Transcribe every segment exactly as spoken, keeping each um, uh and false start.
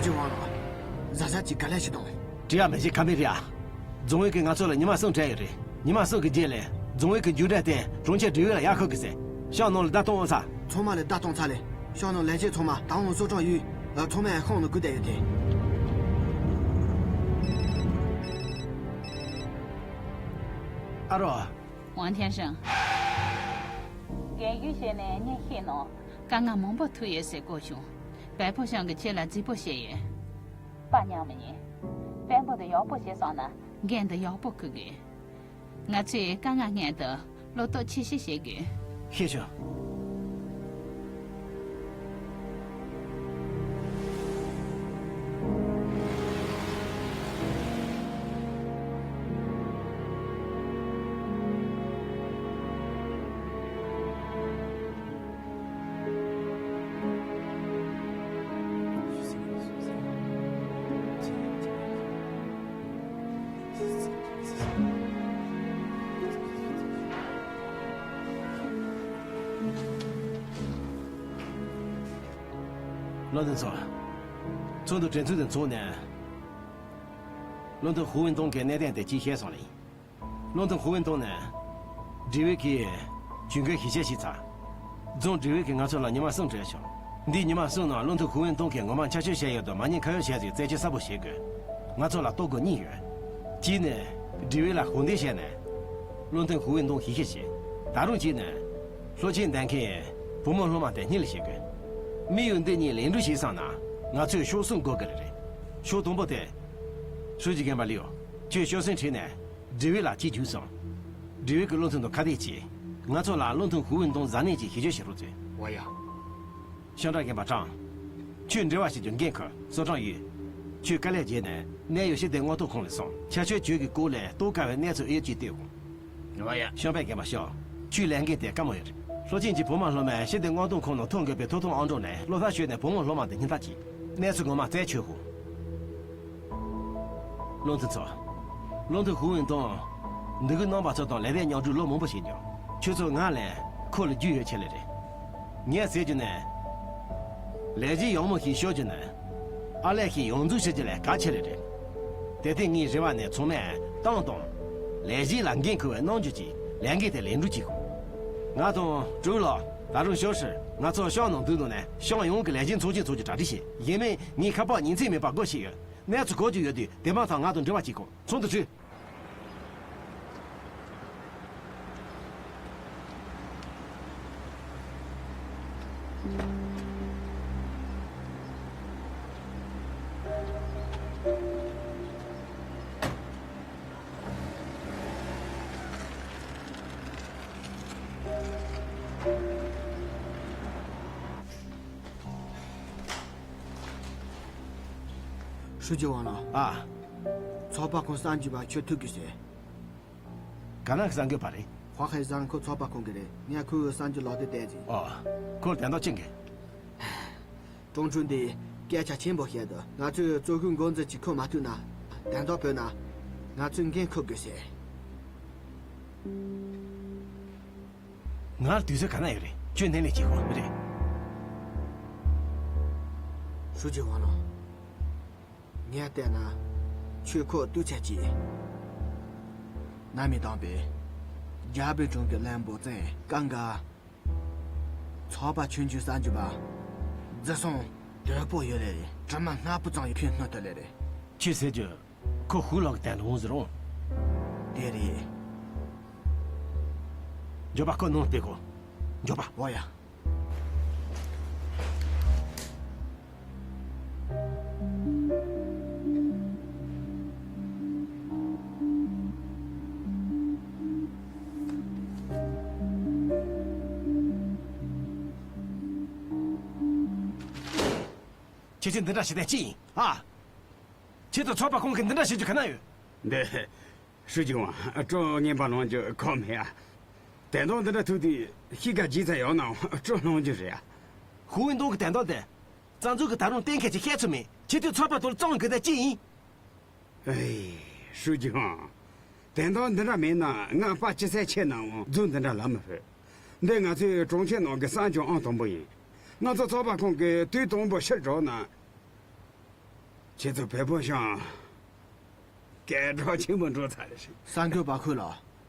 ཅི་ཝང་ལགས། གཟབ་གཟབ་ཅིག་ག་ལེ་ཞིག་དང་། བྲེལ་བ་མི་བྱེད། ཁ་མི་རེད་ཨ། རྫོང་ཝེ་གིས་ང་ཚོ་ལ་ཉི་མ་གསུམ་སྤྲད་ཡོད་རེད། ཉི་མ་གསུམ་གྱི་རྗེས་ལ་རྫོང་ཝེ་གི་མཇུག་འབྲས་དེ་གྲོང་ཁྱེར་ཌི་ཝེ་ལ་ཡར་འཁོར་དགོས་ཟེར། ཤང་ནང་ལ་བརྡ་གཏོང་ཚར། ཚང་མ་ལ་བརྡ་གཏོང་ཚར་ལེ། ཤང་ནང་ལས་བྱེད་ཚང་མ་ད་འོང་གསོ་སྐྱོང་ཡུལ་ཚང་མ་ཤང་ནང་སྒུག་བསྡད་ཡོད་དེ། ཨ་རོ། ཝང་ཐན་ཧྲང་། རྒན་ཡོལ་བྱས་ནས་ངས་ཤེས་ནོ། དཀའ་ངལ་མང་པོ་ཐུག་ཡོད་ཟེར་གོ་བྱུང་། བལ་པོ་ཤང་གིས་ཁྱེད་ལ་རྫིག་པོ་བྱས་ཡོད། དཔའ་མཉམ་མི་ཉན། དཔོན་པོ་དེ་ཡག་པོ་བྱས་སོང་ན་འགན་དེ་ཡག་པོ་འཁུར་དགོས། ང་ཚོས་དཀའ་ངལ་སྔོན་དུ་བློ་སྟོབས་ཆེ་བཞེས་བྱེད་དགོས། ཤེས་བྱུང་། བློ་མཐུན་ཚོ། ཚོགས་འདུ་དྲན་ཚུལ་དེ་ཚོགས་ནས། བློ་མཐུན་ཧུའུ་ཝུན་ཏུང་གི་གནད་དོན་དེ་ཅིག་བཤད་སོང་ལེ། བློ་མཐུན་ཧུའུ་ཝུན་ཏུང་ནས། ཌི་ཝེ་གིས་ཇུས་འགོད་ཞིབ་བཤེར་བྱས་ཚར། རྫོང་ཌི་ཝེ་གིས་ང་ཚོ་ལ་ཉི་མ་གསུམ་སྤྲད་བྱུང་། འདིའི་ཉི་མ་གསུམ་ནང་བློ་མཐུན་ཧུའུ་ཝུན་ཏུང་གིས་ངོ་མ་ཆ་ཤས་བཤད་ཡོད་དོ་མ་ཉེས་ཁ་གཡོགས་བྱས་ཚེ་རྩད་གཅོད་གསལ་པོ་བྱེད་དགོས། ང་ཚོ་ལ་གཏོར་སྒོ་གཉིས་ཡོད། གཅིག་ནི། ཌི་ཝེ་ལ་ཧུར་འདེགས་བྱས་ནས། བློ་མཐུན་ཧུའུ་ཝུན་ཏུང་ཞིབ་བཤེར་བྱས། ད་རུང་གཅིག་ནི། ལྷོ་ཆེན་འདེམས་མཁན་བུ་མོ་སློབ་མ་དེ་སྙིང་ལ་བཞེས་དགོས། དམིགས་ཡུལ་འདི་གཉིས་ལེགས་འགྲུབ་བྱས་སོང་ན་ང་ཚོས་ཕྱོགས་གསུམ་སྒོ་དགོས་ལེ་རེད། ཕྱོགས་དང་པོ་དེ། ཧྲུའུ་ཅི་རྒན་པ་ལིའུ། ཁྱོད་སྐྱོར་གསུམ་ཁྲིད་ནས་ཌི་ཝེ་ལ་གཅིག་རྒྱུགས་སོང་། ཌི་ཝེ་གི་བློ་མཐུན་དང་ཁ་གཏད་བྱས། ང་ཚོ་ལ་བློ་མཐུན་ཧུའུ་ཝུན་ཏུང་གཟབ་ནན་གྱིས་ཞིབ་དཔྱོད་བྱེད་རོགས་བྱོས། འོ་ཡ། ཤང་ཀྲང་རྒན་པ་ཀྲང་། ཁྱོད་འབྲེལ་བ་བྱེད་རྒྱུ་འགན་ཁུར། སོ་ཀྲང་ཡུས། ཁྱོད་དཀའ་ལས་བརྒྱབ་ནས་གནད་ཡོད་ཞི་བདེ་མངགས་ཐོ་ཁང་ལ་སོང་། ཆ་ཤས་ཁྱོད་ཀྱི་སྐོར་ལ་རྟོགས་དཀའ་བའི་གནས་ཚུལ་ཨེ་ཡོད་ཅིག་ལྟོས་དགོས། ཨོ་ཡ། ཤང་པའི་རྒན་པ་ཤོག་ཁྱོད་ལས་འགན་དེ་དཀའ་མོ་ཡོད་རེད། ལྷོ་ཆེན་གྱི་བུ་མོ་སློབ་མས་ཞི་བདེ་མངགས་ཐོ་ཁང་ནང་ཐོན་དགོས་པའི་ཐོབ་ཐང་ཨང་གྲངས་ནས་བློ་ཐག་ཆོད་ནས་བུ་མོ་སློབ་མ་དེ་སྙིང་ཐག་བྱས། གནས་ཚུལ་ངོ་མ་རྩད་ཆོད་ཤོག་བློ་མཐུན་ཚོ། བློ་མཐུན་ཧུའུ་ཝུན་ཏུང་། འདི་གི་རྣམ་པ་ཚོ་དང་ལས་དོན་མཉམ་འབྲེལ་ལོ་མང་པོ་བྱས་མྱོང་། ཁྱོད་ཚོ་ང་ལས་ཁོ་ལ་རྒྱུས་ཡོད་ཆེ་ལེ་རེད། ངས་ཟེར་རྒྱུ་ནི། ལས་གཞི་ཡག་མོ་ཞིག་ཤོར་རྒྱུ་ནི། ཨ་ལས་ཞིག་ཡོངས་འཛུགས་བྱེད་རྒྱུ་ལས་གལ་ཆེ་ལེ་རེད། དེ་ལྟར་ངའི་རེ་བ་ནི་ཚང་མས་ཏང་དང་། ལས་གཞི་ལ་འགན་འཁུར་བའི་རྣམ་འགྱུར་གྱིས་ལས་འགན་དེ་ལེགས་འགྲུབ་བྱེད་དགོས། ང་དང་ཀྲུའུ་ལགས་ད་རུང་ཞོར་ཧྲི་ང་ཚོ་ཤང་ནང་འདུག་ནང་ནས་ཤང་ཡོངས་ཀྱི་ལས་གཞི་ཚོགས་ཆེན་ཚོགས་རྒྱུ་གྲ་སྒྲིག་བྱས། ཡིན་མིན་ངས་ཁ་པར་ཉིན་མཚན་མེད་པར་སྒོ་ཕྱེ་ཡོད། གནས་ཚུལ་གང་ཅིག་ཡོད་དུས་དེ་མ་ཐག་ང་དང་འབྲེལ་བ་བྱེད་དགོས། ཚོགས་འདུ་གྲོལ། ཧྲུའུ་ཅི་ཝང་ལགས། ཨ། ཚོགས་པ་ཁོང་གསར་འཇུག་པ་ཁྱོད་ཐུག་དགོས་ཟེར། ག་ན་གི་གསར་འགོད་པ་རེད། ཧྭ་ཧའེ་ཟན་ཁོ་ཚོགས་པ་ཁོང་གི་རེད། ངས་ཁོའི་གསར་འགྱུར་ལོག་དེ་བལྟས་ཟིན། ཨོ། ཁོར་དོན་དག་ཅི་འགི། ཀྲུང་ཧྲུའུ་འདི་སྐད་ཆ་ཆེན་པོ་བཤད་འདུག་ང་ཚོས་གཙོ་རྒོལ་འགོ་འཛིན་གྱིས་ཁོ་མ་ཐུག་ན། དོན་དག་བོད་ན། ང་ཚོས་འགན་འཁུར་དགོས་ཟེར། ང་ལ་དུས་ཚོད་ག་ན་ཡོད་རེད། ཁྱོད་སྣེ་ལེན་བྱེད་དགོས་རེད། ཧྲུའུ་ཅི་ཝང་ལགས། ངས་བལྟས་ན། ཁྱོད་ཁོ་ཏུ་ཆ་ཅི། ན་མི་དང་པས། རྒྱ་བོད་གྲོང་གི་བློན་པོ་ཙན་ཀང་ག་ཚོགས་པ་ཆུང་ཆུང་གསར་འཇུག་པ། རྫི་སོང་དོད་པོ་ཡོད་ལེ་རེད། དྲི་མ་སྣ་པོ་ཙང་ཡི་ཕན་སྣོད་ཐུབ་ལེ་རེད། ཁྱོད་ཟེར་རྒྱུ། ཁོ་ཧུའུ་ལགས་ཀྱི་དན་ལ་འོང་ཟེར་རོ། དེ་རེད། མགྱོགས་པ་ཁོ་ནང་སྟེར་གོ། མགྱོགས་པ། འོ་ཡ། ཁྱེད་ཚོས་འདི་འདྲ་བྱེད་དེ་ཅི་ཡིན་ཨ། ཁྱེད་ཚོ་ཚོགས་པ་ཁོང་གིས་འདི་འདྲ་བྱེད་རྒྱུ་ག་ན་ཡོད། འདི། ཧྲུའུ་ཅི་ཝང་། སྤྲོ་ངན་པ་ལོང་རྒྱུ་ཁོམ་མེད་ཨ། དོན་དག་འདི་འདྲ་ཐུག་དུས་གཤིས་ཀ་ཇི་ཙམ་ཡོད་ནའང་སྤྲོ་ལོང་རྒྱུ་རེད་ཨ། ཧུའུ་ཝུན་ཏུང་གི་དོན་དག་དེ། རྩ་འཛུགས་ཀྱིས་ད་རུང་གཏན་འཁེལ་ཅིག་བཤད་ཚོད་མེད། ཁྱེད་ཚོས་ཚོགས་པ་དེ་ལ་བཙོང་དགོས་དེ་ཅི་ཡིན། ཨེ། ཧྲུའུ་ཅི་ཝང་། དོན་དག་འདི་འདྲ་མེད་ན་ང་དཔའ་ཅི་སེ་ཆེ་ནའང་རྫུན་འདི་འདྲ་ལབ་མི་ཕོད། འདི་ང་ཚོའི་གྲོང་ཁྱེར་ནང་གི་གསར་འགྱུར་ཨང་དང་པོ་ཡིན། ང་ཚོ་ཚོགས་པ་ཁོང་གིས་དུས་དང་པོ་ཕྱིར་འགྲོ་ན། ཁྱེད་ཚོ་བལ་པོ་ཤང་སྐད་གྲགས་ཆེན་པོ་འགྲོ་ཚར་རེད། གསར་འགོད་པ་ཁོས་ལ།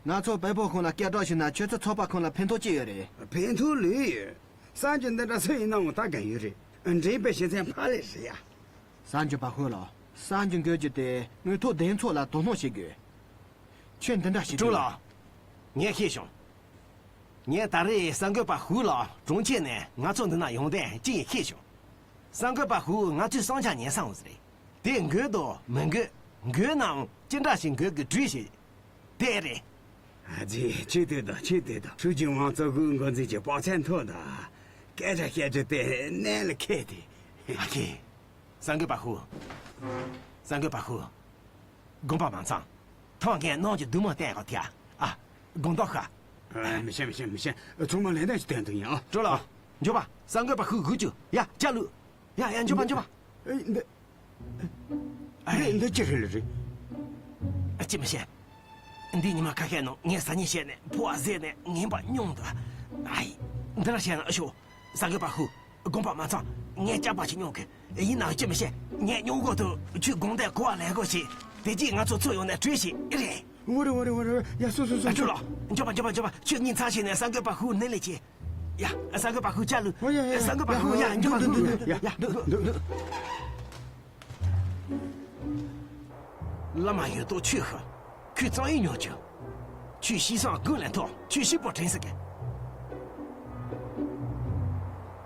ང་ཚོ་བལ་པོ་ཤང་ལ་སྐད་གྲགས་ཞིག་ན་ཁྱོད་ཚོ་ཚོགས་པ་ཁོང་ལ་ཕན་ཐོགས་ཅི་ཡོད་རེད། ཕན་ཐོགས་ལོས་ཡོད། གསར་འགྱུར་འདི་འདྲ་སུ་ཡིན་ནའང་ལྟ་གི་ཡོད་རེད། འགྲེམས་སྤེལ་བྱེད་མཁན་ཕར་ལས་རེད་ཡ། གསར་འགྱུར་པ་ཁོས་ལ། གསར་འགྱུར་འགོད་རྒྱུ་དེ་དངོས་ཐོག་བདེན་འཚོལ་ལ་དོ་སྣང་བྱེད་དགོས། ཁྱོད་འདི་འདྲ་ཞིག་ཀྲུའུ་ལགས། ངས་ཤེས་བྱུང་། ངས་ད་རེས་གསར་འགོད་པ་ཧུའུ་ལགས་གྲོང་ཁྱེར་ནས་ང་ཚོ་འདི་ན་ཡོང་དོན་ཅི་ཡིན་ཤེས་བྱུང་། གསར་འགོད་པ་ཧུའུ་ང་ཚོའི་བསམ་འཆར་ཉན་སོང་བ་རེད། དེ་འགོད་དང་མི་འགོད། འགོད་ནའང་ཅི་འདྲ་ཞིག་འགོད་དགོས་གྲོས་བྱེད། དེ་རེད། ཨ་ཙི། ཁྱོད་ལྟོས་དང་། ཁྱོད་ལྟོས་དང་། ཧྲུའུ་ཅི་ཝང་གཙོ་བོའི་འགོ་འཛིན་གྱི་པག་ཚན་ཐོག་དང་། སྐད་ཆ་བཤད་རྒྱུ་དེ་གནད་ལ་འཁེལ་ཏེ། ཨ་ཁེ། གསར་འགོད་པ་ཧུའུ། གསར་འགོད་པ་ཧུའུ། དགོངས་པ་མ་ཚོམས། ཐོག་ངས་གནང་རྒྱུ་བདུད་མོ་བསྟན་གོ་ཐལ། ཨ། དགོངས་དག་ཤོག། ཨ། མི་ཤེས། མི་ཤེས། མི་ཤེས། ཚང་མ་ལན་འདེབས་ཤིག་བསྟན་འདུག་ཡིན་ཨ། ཀྲུའུ་ལགས། མགྱོགས་པ། གསར་འགོད་པ་ཧུའུ་སྒུག་རྒྱུ། ཡ། ཇ་ལུ། ཡ་ཡ། མགྱོགས་པ། མགྱོགས་པ། ཨེ། འདི། ཨེ། འདི་འདི་ཅི་རེད་ལ་རེད། ཨ། ཅི་མི་ཤེས། འདི་ཉི་མ་ཁ་ཤས་ནང་ངས་ཟ་ཉིན་བཤད་ནས་ཕོ་བ་བཟས་ནས་ངན་པ་མྱོང་འདུག། ཨའི། འདི་ར་བཤད་ན་ཨ་ཤོ། གསར་འགོད་པ་ཧུའུ། དགོངས་པ་མ་ཚོམས། ངས་སྐྱག་པ་ཞིག་མྱོང་གི། ཡིན་ནའང་ཅི་མི་ཤེས། ངས་མྱོང་གོ་དུས་ཁྱོད་དགོངས་དག་གོ་བ་ལེན་དགོས་ཤིག། དེ་རྗེས་ང་ཚོ་ཚུར་ཡོང་ནས་གྲོས་ཤིག་རེད། འོ་རེད། འོ་རེད། འོ་རེད། ཡ། སོ་སོ་སོ། ཨ། ཀྲུའུ་ལགས། མགྱོགས་པ། མགྱོགས་པ། མགྱོགས་པ། ཁྱོད་སྙིང་ཚགས་བྱས་ནས་གསར་འགོད་པ་ཧུའུ་སྣེ་ལེན་བྱེད། ཡ། གསར་འགོད་པ་ཧུའུ་ཇ་ལུ། ཨོ་ཡ་ཡ་ཡ། གསར་འགོད་པ་ཧུའུ། ཡ། མགྱོགས་པ། ཡ། འདུག་འདུག་འདུག་འདུག་འདུག། བླ་མ་ཡོད་དོ་ཆོས་ཤོག། ཁོས་གཙང་ཡིག་ཉོ་རྒྱུ། ཁྱོད་ཤི་སང་དགུང་ལ་ཐོག་ཁྱོད་ཤི་པོ་དྲན་ཟེར་གི།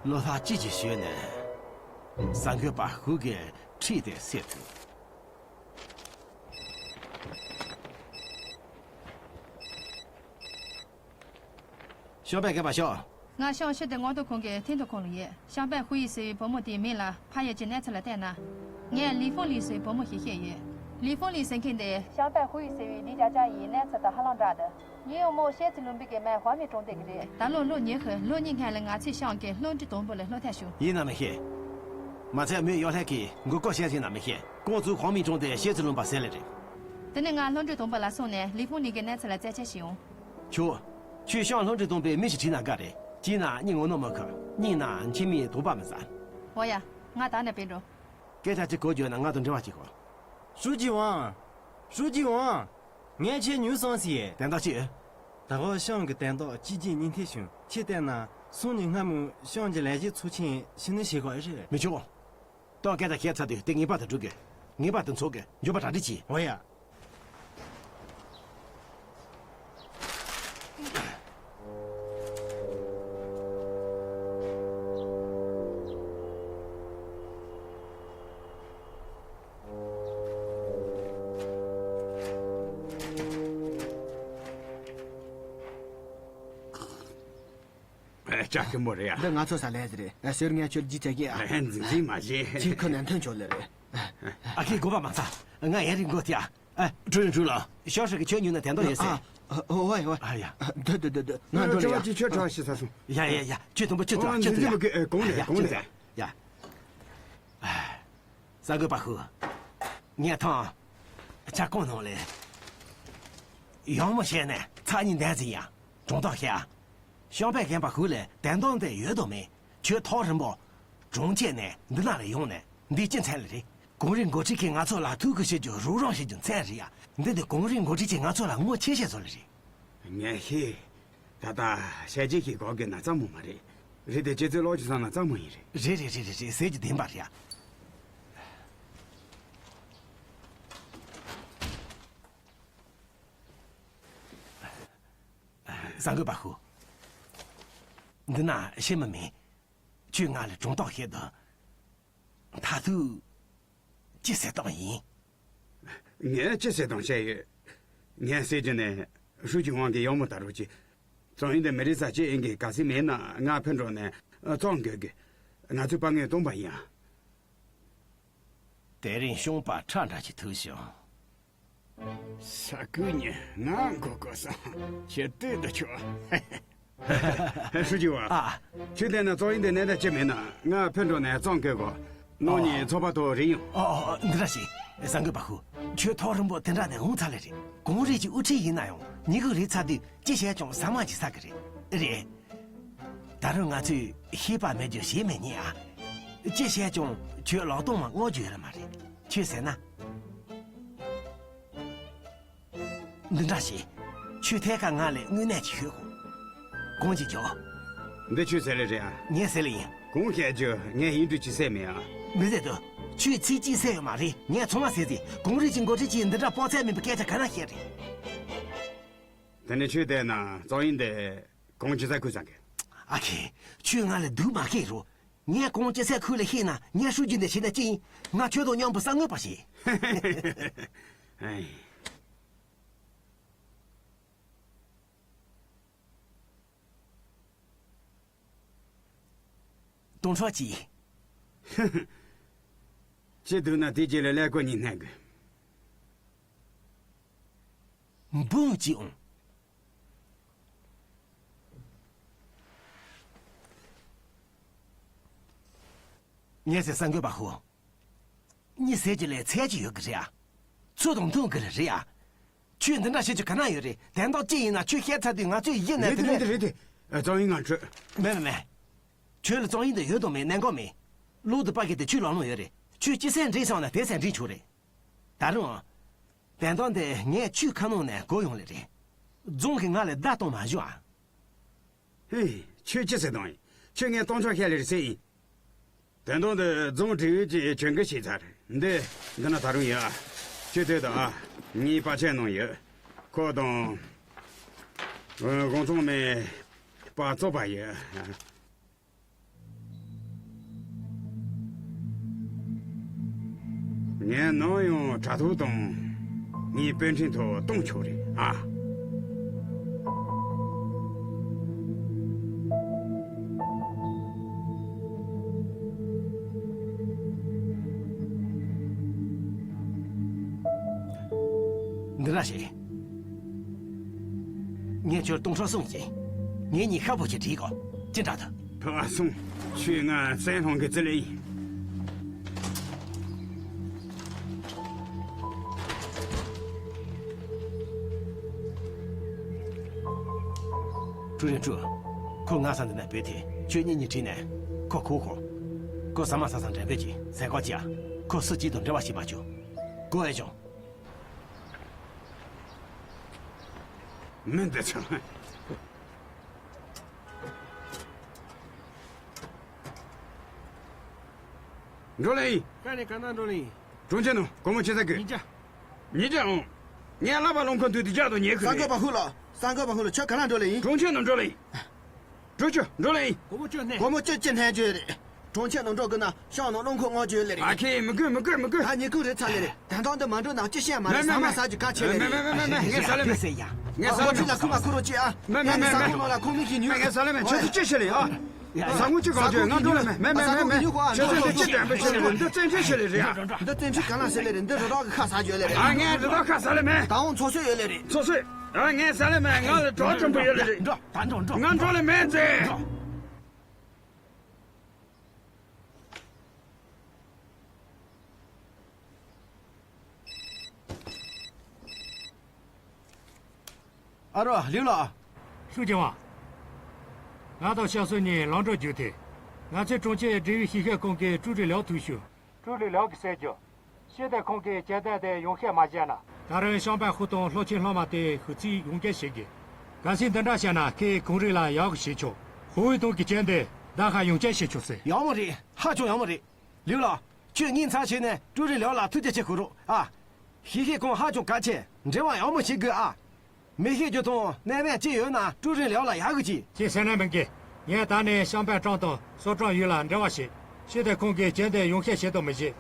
ལོ་ལྷག་གཅིག་གི་ཞོལ་ནས་གསར་འགོད་པ་ཧུའུ་གི་འཁྲིས་དེ་སེལ་ཐུབ། ཤང་པའེ་རྒན་པ་ཤོག། ང་ཤང་ཤི་དེ་མངགས་ཐོ་ཁང་གི་ཐིན་ཐོ་ཁང་ལ་ཡོད། ཤང་པའེ་ཧུའུ་ཡི་ཟེར་བའི་བུ་མོ་དེའི་མིང་ལ་ཕ་ཡུལ་གྱི་གནས་ཚུལ་ལ་བལྟས་ན། ངས་ལི་ཧྥང་ལི་ཟེར་བའི་བུ་མོ་ཞིག་ཤེས་ཡོད། ལི་ཧྥང་ལི་ཟེར་མཁན་དེ་ཤང་པའེ་ཧུའུ་ཡི་ཟེར་བའི་ལི་ཅཱ་ཅཱ་ཡི་གནས་ཚུལ་དང་ཧ་ལམ་འདྲ་འདུག། ངའི་བུ་མོ་ཤེ་ཙི་ལུང་པའི་གི་མའི་ཧོ་མི་ཀྲུང་ཏེ་གི་རེད། ད་ལོ་ལོ་ཉི་ཤུ། ལོ་གཉིས་སྔོན་ལ་ང་ཚོའི་ཤང་གི་ལྷུན་གྲུ་དང་པོ་ལ་སློབ་ཐོན་བྱུང་། ཡིན་ན་མི་ཤེས། མ་ཚད་མོས་ཡོ་ལྷན་གྱིས་མགོ་སྐོར་བྱས་ཟིན་ན་མི་ཤེས། ཁོང་ཚོའི་ཧོ་མི་ཀྲུང་ཏེ་ཤེ་ཙི་ལུང་པ་ཟེར་ལེ་རེད། དེ་ནས་ང་ལྷུན་གྲུ་དང་པོ་ལ་སོང་ནས་ལི་ཧྥང་ལི་གི་གནས་ཚུལ་ལ་རྩད་ཆོད་བྱས་ཡོང་། ཆོག། ཁྱོད་ཤང་ལྷུན་གྲུ་དང་པོའི་མི་ཞིག་ཁྲིད་ན་དགའ་རེད། གཅིག་ན་སྙིང་ངོ་ནོར་མི་ཁུར། གཉིས་ན་ཁྱིམ་མིའི་དོགས་པ་མི་ཟ། འོ་ཡ། ང་ད་ནས་ཕེབས་འགྲོ། སྐད་ཆ་གཅིག་གོ་རྒྱུ་ན་ང་དང་འབྲེལ་བ་གཅིག་གོ། ཧྲུའུ་ཅི་ཝང་། ཧྲུའུ་ཅི་ཝང་། ངས་ཁྱེད་ཉུལ་སོང་ཟེར། དན་རྟགས་ཅི་ཡོད། ད་ག་ཤང་གི་དན་རྟགས་གཅིག་རྗེས་གཉིས་མཐུད་བྱུང་། ཁྱེད་བལྟས་ན་སང་ཉིན་སྔ་མོ་ཤང་གི་ལས་བྱེད་ཚོགས་ཆེན་ཕྱི་ནང་བྱེད་དགོས་ཨེ་རེད། མི་ཆོག། ཏང་སྐད་ཆ་བཤད་ཚར་དུས་དེ་ངེས་པར་དུ་འགྲུབ་དགོས། ངེས་པར་དུ་འཚོགས་དགོས། མགྱོགས་པ་གྲ་སྒྲིག་གྱིས། འོ་ཡ། ཨ། ལྕགས་ཞིམ་པོ་རེད་ཡ། འདི་ང་ཚོ་ས་ལས་རེད། ཨ། ཟེར་ངས་ཁྱོད་ལྗིད་ཚད་ཀྱི་ཨ། ཨ། འཛིང་འཛིང་མ་བྱེད། ཁྱེད་ཁོ་ནས་མཐུན་ཆོག་ལེ་རེད། ཨ་ཁྱེད་དགོངས་པ་མ་ཚོམས། ང་ཡན་རིང་དགོས་ཏེ་ཨ། ཨ། ཀྲུའུ་རིན་ཀྲུའུ་ལགས། ཤང་ཧྲི་གི་ཁྱོད་ཉུལ་ན་དན་རྟགས་ཡོད་ཟེར། ཨ། ཨ། འོ་ཨོ་ཨོ། ཨ་ཡ། འདུག་འདུག་འདུག་འདུག། ང་འགྲོ་ལེ་ཡ། ཁྱོད་ཁྱོད་གྲོགས་ཤིག་ས་སོང་། ཡ་ཡ་ཡ། ཁྱོད་དུམ་བུ་ཁྱོད་ཨོ། ཚོ་ཡ། ཁྱོད་ཚོ་ཡ། འཛིང་འཛིང་མ་དགོས། ཨེ། དགོངས་ལེ། ཡ་ཡ། དགོངས་ལེ། ཁྱོད་ཚོ་ཡ། ཡ། གསར་འགོད་པ་ཧུ། ངས་ཐང་། ཆ་ཀོང་ནང་ལས། ཡང་མོ་བཤད་ནས་ཚགས་གཉིས་འདན་ཟིན་ཡ། གྲོང་ཐག་བཤད། ཤང་པའེ་རྒན་པ་ཧུ་ལས་དན་རྟགས་དེ་ཡོད་དོ་མེད། ཁྱོད་ཐག་རིང་པོ། གྲོང་ཁྱེར་ནས་འདི་ན་ལ་ཡོང་ནས་འདི་ཅི་མཚན་ལ་རེད། གངས་རིའི་འགོ་ཁྲིད་ཀྱིས་ང་ཚོ་ལ་ཐུགས་ཁུར་བྱེད་རྒྱུ་རོགས་རམ་བྱེད་རྒྱུ་མཚན་རེད་ཡ། འདི་དེ་གངས་རིའི་འགོ་ཁྲིད་ཀྱིས་ང་ཚོ་ལ་ངོ་ཆེ་བྱེད་ཚོ་ལ་རེད། ངས་ཤེས། ད་ལྟ་བཤད་རྗེས་ཤིག་གོ་དགོས་ན་གཙང་མོ་མ་རེད། རེད་དེ་ཁྱེད་ཚོས་ཀློག་རྒྱུ་བསམ་ན་གཙང་མོ་ཡིན་རེད། རེད་རེད་རེད་རེད་རེད། ཟེར་རྒྱུ་བདེན་པ་རེད་ཡ། གསར་འགོད་པ་ཧུ། འདི་ན་ཤེས་མི་མེད། ཁྱོས་ང་ལ་གྲོང་ཐག་བཤད་དང་། མཐར་ཐུག་ཅི་ཟེར་སྟངས་ཡིན། ངས་ཅི་ཟེར་སྟངས་བཤད་ཡོད། ངས་ཟེར་རྒྱུ་ནི་ཧྲུའུ་ཅི་ཝང་གི་ཡག་མོ་ལྟ་རོགས་གྱིས། ཙང་ཡིན་དེ་མི་རིགས་ས་ཆའི་ཨིན་གྱི་ག་སི་མེད་ན་ང་ཕེབས་འགྲོ་ནས་གཙང་དགོས་གི། ང་ཚོའི་དཔའ་ངར་སྟོང་པ་ཡིན་ཨ། དེ་རིང་ཤོང་པ་ཁྲ་འདྲ་ཞིག་ཐུག་བྱུང་། ས་ཀུ་ཉི་ང་མགོ་སྐོར་སོང་། ཁྱེད་ལྟོས་དང་ཆོག། ཧྲུའུ་ཅི་ཝང་། ཨ། ཁྱོད་བལྟས་ན་ཙང་ཡིན་དེ་གནས་སྟངས་ཅི་མེད་ན་ང་ཕེབས་འགྲོ་ནས་གཙང་དགོས་གོ། ནང་ཉིད་ཚོགས་པ་ཐོག་རེ་ཡོང་། ཨོ་ཨོ་ཨོ། འདི་འདྲ་ཞིག། གསར་འགོད་པ་ཧུ། ཁྱོད་ཐག་རིང་པོ་དེ་འདྲ་ནས་འོང་ཚར་ལེ་རེད། གངས་རི་གི་དབུ་ཁྲིད་ཡིན་ན་ཡང་ཉི་གུ་རེ་ཚར་དུས་ཅི་བྱས་ཀྱང་ཟ་མ་ཅིག་ཟ་གི་རེད། རེད། ད་རུང་ང་ཚོས་ཤེས་པ་མེད་རྒྱུ་ཞེ་མི་ཉན་ཨ། ཅི་བྱས་ཀྱང་ཁྱོད་ལག་སྟོང་མ་མངག་རྒྱུ་ཡོད་ལ་མ་རེད། ཁྱོད་ཟེར་ན། འདི་འདྲ་ཞིག་ཁྱོད་ཐད་ཀར་ང་ལ་དངོས་གནས་ཀྱི་ཤོད་དགོས། གང་ཅི་ཅོ། འདི་ཁྱོད་ཟེར་ལེ་རེད་ཨ། ངས་ཟེར་ལེ་ཡིན། གང་བཤད་རྒྱུ་ངས་ཡིན་དུས་ཅི་ཟེར་མེད་ཨ། མི་ཟེར་དུ། ཁྱོད་ཚིག་གཅིག་ཟེར་ཡོད་མ་རེད། ངས་ཚང་མ་ཟེར་ཟིན། གངས་རི་གི་མགོ་ཁྲིད་ཀྱིས་འདི་འདྲ་དཔག་ཚད་མིན་པའི་སྐད་ཆ་ག་ན་བཤད་རེད། དེ་ནས་ཁྱོད་བལྟས་ན་རྩོམ་ཡིག་འདི་གངས་ཅི་ས་ཁུལ་ས་གི། ཨ་ཁེ། ཁྱོད་ང་ལ་སྡུག་མ་བཤད་རོགས། ངས་གངས་ཅི་ས་ཁུལ་ལ་ཤེས་ན་ངས་ཧྲུའུ་ཅི་འདི་བྱས་ན་ཅི་ཡིན། ང་ཁྱོད་དང་མཉམ་པོ་ས་ངོས་པ་བྱེད། ཨེ། སྟོང་ཕྲག་གཅིག་ཅི་འདུག་ན་དེ་རྗེས་ལ་ཀླད་ཀོར་གཉིས་བསྣན་དགོས། འབུམ་གཅིག་འོང་། ངས་ཟེར་ས་འགོད་པ་ཧུ། གཉིད་སད་ཀྱི་ལས་ཚད་ཀྱི་ཡོད་གི་རེད་ཨ། ཚོད་དང་མཐུན་གི་རེད་ཨ། ཁྱོད་འདི་འདྲ་བྱེད་རྒྱུ་ག་ན་ཡོད་རེད། དོན་དག་ཅི་ཡིན་ན་ཁྱོད་བཤད་ཚར་དུས་ང་ཚོས་ཡིད་ནས། རེད་དེ་རེད་དེ་རེད་དེ། རྩོམ་ཡིག་ང་འཕྲོད། མེད་མེད་མེད། ཁྱོད་ལ་རྩོམ་ཡིག་འདི་ཡོད་དང་མེད་གནད་འགག་མེད། གློག་ཏུ་པ་གི་དེ་ཁྱོད་ལག་ནང་ཡོད་རེད། ཁྱོད་ཅི་སེ་འདྲེན་སོང་ན་དེ་སེ་འདྲེན་ཆོག་རེད། ད་རུང་། དོན་དག་འདི་ངས་ཁྱོད་ཁ་ནང་ནས་གོ་ཡོང་ལེ་རེད། རྫོང་གི་ང་ལ་བརྡ་གཏོང་མ་བཞུ་ཨ། ཧེ། ཁྱོད་ཅི་ཟེར་དང་ཡིན། ཁྱོད་ངས་སྟོང་ཕྲག་བཤད་ལེ་རེད་ཟེར་ཡིན། དོན་དག་འདི་རྫོང་སྒྲིག་ཡུལ་གྱིས་གྱོད་འགུལ་བྱས་ཚར། འདི་འདི་ན་ད་རུང་ཡོད། ཁྱོད་ལྟོས་དང་། ངའི་པར་ཆས་ནང་ཡོད། ཁོ་དང་། ཨ། དགོང་ཚོང་མའི་པར་བཙོག་པ་ཡོད། ངས་ནམ་ཡང་དྲ་ཐོག་དང་ངའི་དཔོན་ཕྲན་ཐོག་གཏོང་ཆོག་རེད་ཨ། འདི་འདྲ་ཞིག་ངས་ཁྱོད་སྟོང་ཕྲག་གསུམ་བྱིན། ངེད་གཉིས་ཤ་པོ་ཞིག་སྒྲིག་གོ། ཅི་འདྲ་འདུག་ཕ་སོང་། ཁྱོས་ང་བཙན་དབང་གི་བཙལ་ལེ་ཡིན། ཀྲུའུ་རིན་ཀྲུའུ། ཁོ་ང་ས་འདི་ན་བུད་དེ་ཁྱོད་གཉིས་གཉིས་བྲིས་ནས་ཁོ་ཁུག་གོ། ཁོ་ཟ་མ་ཟ་སང་དྲན་པས་ཀྱི་ཟས་གོ་ཅི་ཨ། ཁོ་སུ་གཅིག་དང་འབྲེལ་བ་ཞིག་མ་བཅུག་གོ་ཨེ་བྱུང་། མི་འདི་ཚང་། འགྲོ་ལེ་ཡིན། ཀ་ནས་ག་ན་འགྲོ་ལེ་ཡིན། གྲོང་ཁྱེར་ནང་སྒོར་མོ་ཆི་ཟིག་དགོས། ཉིས་བརྒྱ། ཉིས་བརྒྱ་འོང་། ངས་ལབ་པ་ལོང་ཁོ་དུས་དུས་རྒྱག་དང་ཉེ་ཁུ་ས་རེད། འགོད་པ་ཧུ་ལ། ས་འགོད་པ་ཧུ་ལ་ཁྱོད་ག་ན་འགྲོ་ལེ་ཡིན། གྲོང་ཁྱེར་ནང་འགྲོ་ལེ་ཡིན། འགྲོ་ཆོག་འགྲོ་ལེ་ཡིན། སྒོར་མོ་བཅུ་བསྣན། སྒོར་མོ་བཅུ་གཅིག་བསྣན་རྒྱུ་རེད། གྲོང་ཁྱེར་ནང་འགྲོ་དགོས་ན་ཤང་ནང་རླངས་འཁོར་མངགས་རྒྱུ་ཡོད་ལེ་རེད། ཨ་ཁེ་མི་དགོས་མི་དགོས་མི་དགོས། ད་ཉིན་གུང་རེད་ཚར་ལེ་རེད། ད་ཐང་འདི་མ་འགྲོ་ན་ཅི་བཤད་མ་རེད། ཟ་མ་ཟ་རྒྱུ་ག་ཆེ་ལེ་རེད། མེད་མེད་མེད་མེད་མེད། ངས་ཟ་ལེ་མེད། ངས་ཟ་ལེ་མེད། ཁུ་མ་ཁུ་རོ་ཅི་ཨ། མེད་མེད་མེད་མེད། ས་ཁོ་ལ་ཁོ་མི་ཤི་ཉུ། ངས་ཟ་ལེ་མེད། ཁྱོད་ཚོ་ཅི་བཤད་ལེ་ཨ། ཟ་ཁུ་ཅི་གང་བྱོས་ང་འགྲོ་ལེ་མེད། མེད་མེད་མེད་མེད། ཁྱོད་ཚོ་འདི་ཅི་དྲན་པ་ཤི་ལེ་རེད། འདི་བཙན་ཁྲིད་ཤི་ལེ་རེད་ཨ། འདི་བཙན་ཁྲིད་ག་ལ་ཟེར་ལེ་རེད། འདི་རི་དྭགས་ཀྱི་ཁ་ཟ་རྒྱུ་ལེ་རེད། ཨ་ངས་རི་དྭགས་ཁ་ཟ་ལེ་མེད། ད་འོང་ཚོ་སོད་ཡོད་ལེ་རེད། ཚོ་སོད། ཨ་ངས་ཟ་ལེ་མེད། ང་ལ་གྲོགས་ཆེན་པོ་ཡོད་ལེ་རེད། འགྲོ་ད་འགྲོ་འགྲོ། ང་འགྲོ་ལེ་མེད་ཟེར། འགྲོ། ཨ་རོ་ལིའུ་ལགས། ཧྲུའུ་ཅི་ཝང་། ང་དང་ཤ་སོ་གཉིས་ལམ་འགྲོ་རྒྱུགས་ཏེ། ང་ཚོའི་གྲོང་ཁྱེར་སྒྲིག་ཡུལ་ཞིབ་བཤེར་ཁང་གི་ཀྲུའུ་རིན་ལིའུ་ཐུག་ཞུ། ཀྲུའུ་རིན་ལིའུ་གིས་ཟེར་རྒྱུ། ཤེས་ལྡན་ཁང་གིས་ཁྱེད་བདག་དེ་ཡོངས་བཤེར་མ་བྱས་ན། ད་རུང་ཤང་པའེ་ཧུའུ་དང་ལྷོ་ཆེན་ལྷ་མ་དེ་ཧུ་ཚིག་ཡོངས་བསྐྱར་བྱེད་དགོས། གལ་སྲིད་འདི་འདྲ་བྱས་ན་ཁོས་གངས་རི་ལ་ཡག་པོ་བྱེད་ཆོག་ཧུའུ་དང་གི་ཅན་དེ་བདག་ཁ་ཡོངས་བསྐྱར་བྱེད་ཆོག་ཟེར། ཡག་མོ་རེད། ཧ་ཅང་ཡག་མོ་རེད། ལིའུ་ལགས། ཁྱོད་ངའི་མཚན་བྱས་ནས་ཀྲུའུ་རིན་ལིའུ་ལ་ཐུགས་རྗེ་ཆེ་ཞུ་རོགས་ཨ། ཞིབ་བཤེར་ཁང་ཧ་ཅང་གལ་ཆེ། འབྲེལ་བ་ཡག་མོ་བྱེད་དགོས་ཨ། མི་ཤེས་རྒྱུ་དང་གནས་བབ་ཅི་ཡོད་ན་ཀྲུའུ་རིན་ལིའུ་ལ་ཡག་གི་ཅིག་ཅེས་ཟེར་ནས་མི་དགོས། ངས་ད་ནས་ཤང་པའེ་ཀྲང་དང་སོ་ཀྲང་ཡུས་ལ་འབྲེལ་བ་བྱས། ཤེས་ལྡན་ཁང་གིས་ཅན་དེ་ཡོངས་བཤེར་བྱེད་དང་མི་བྱེད།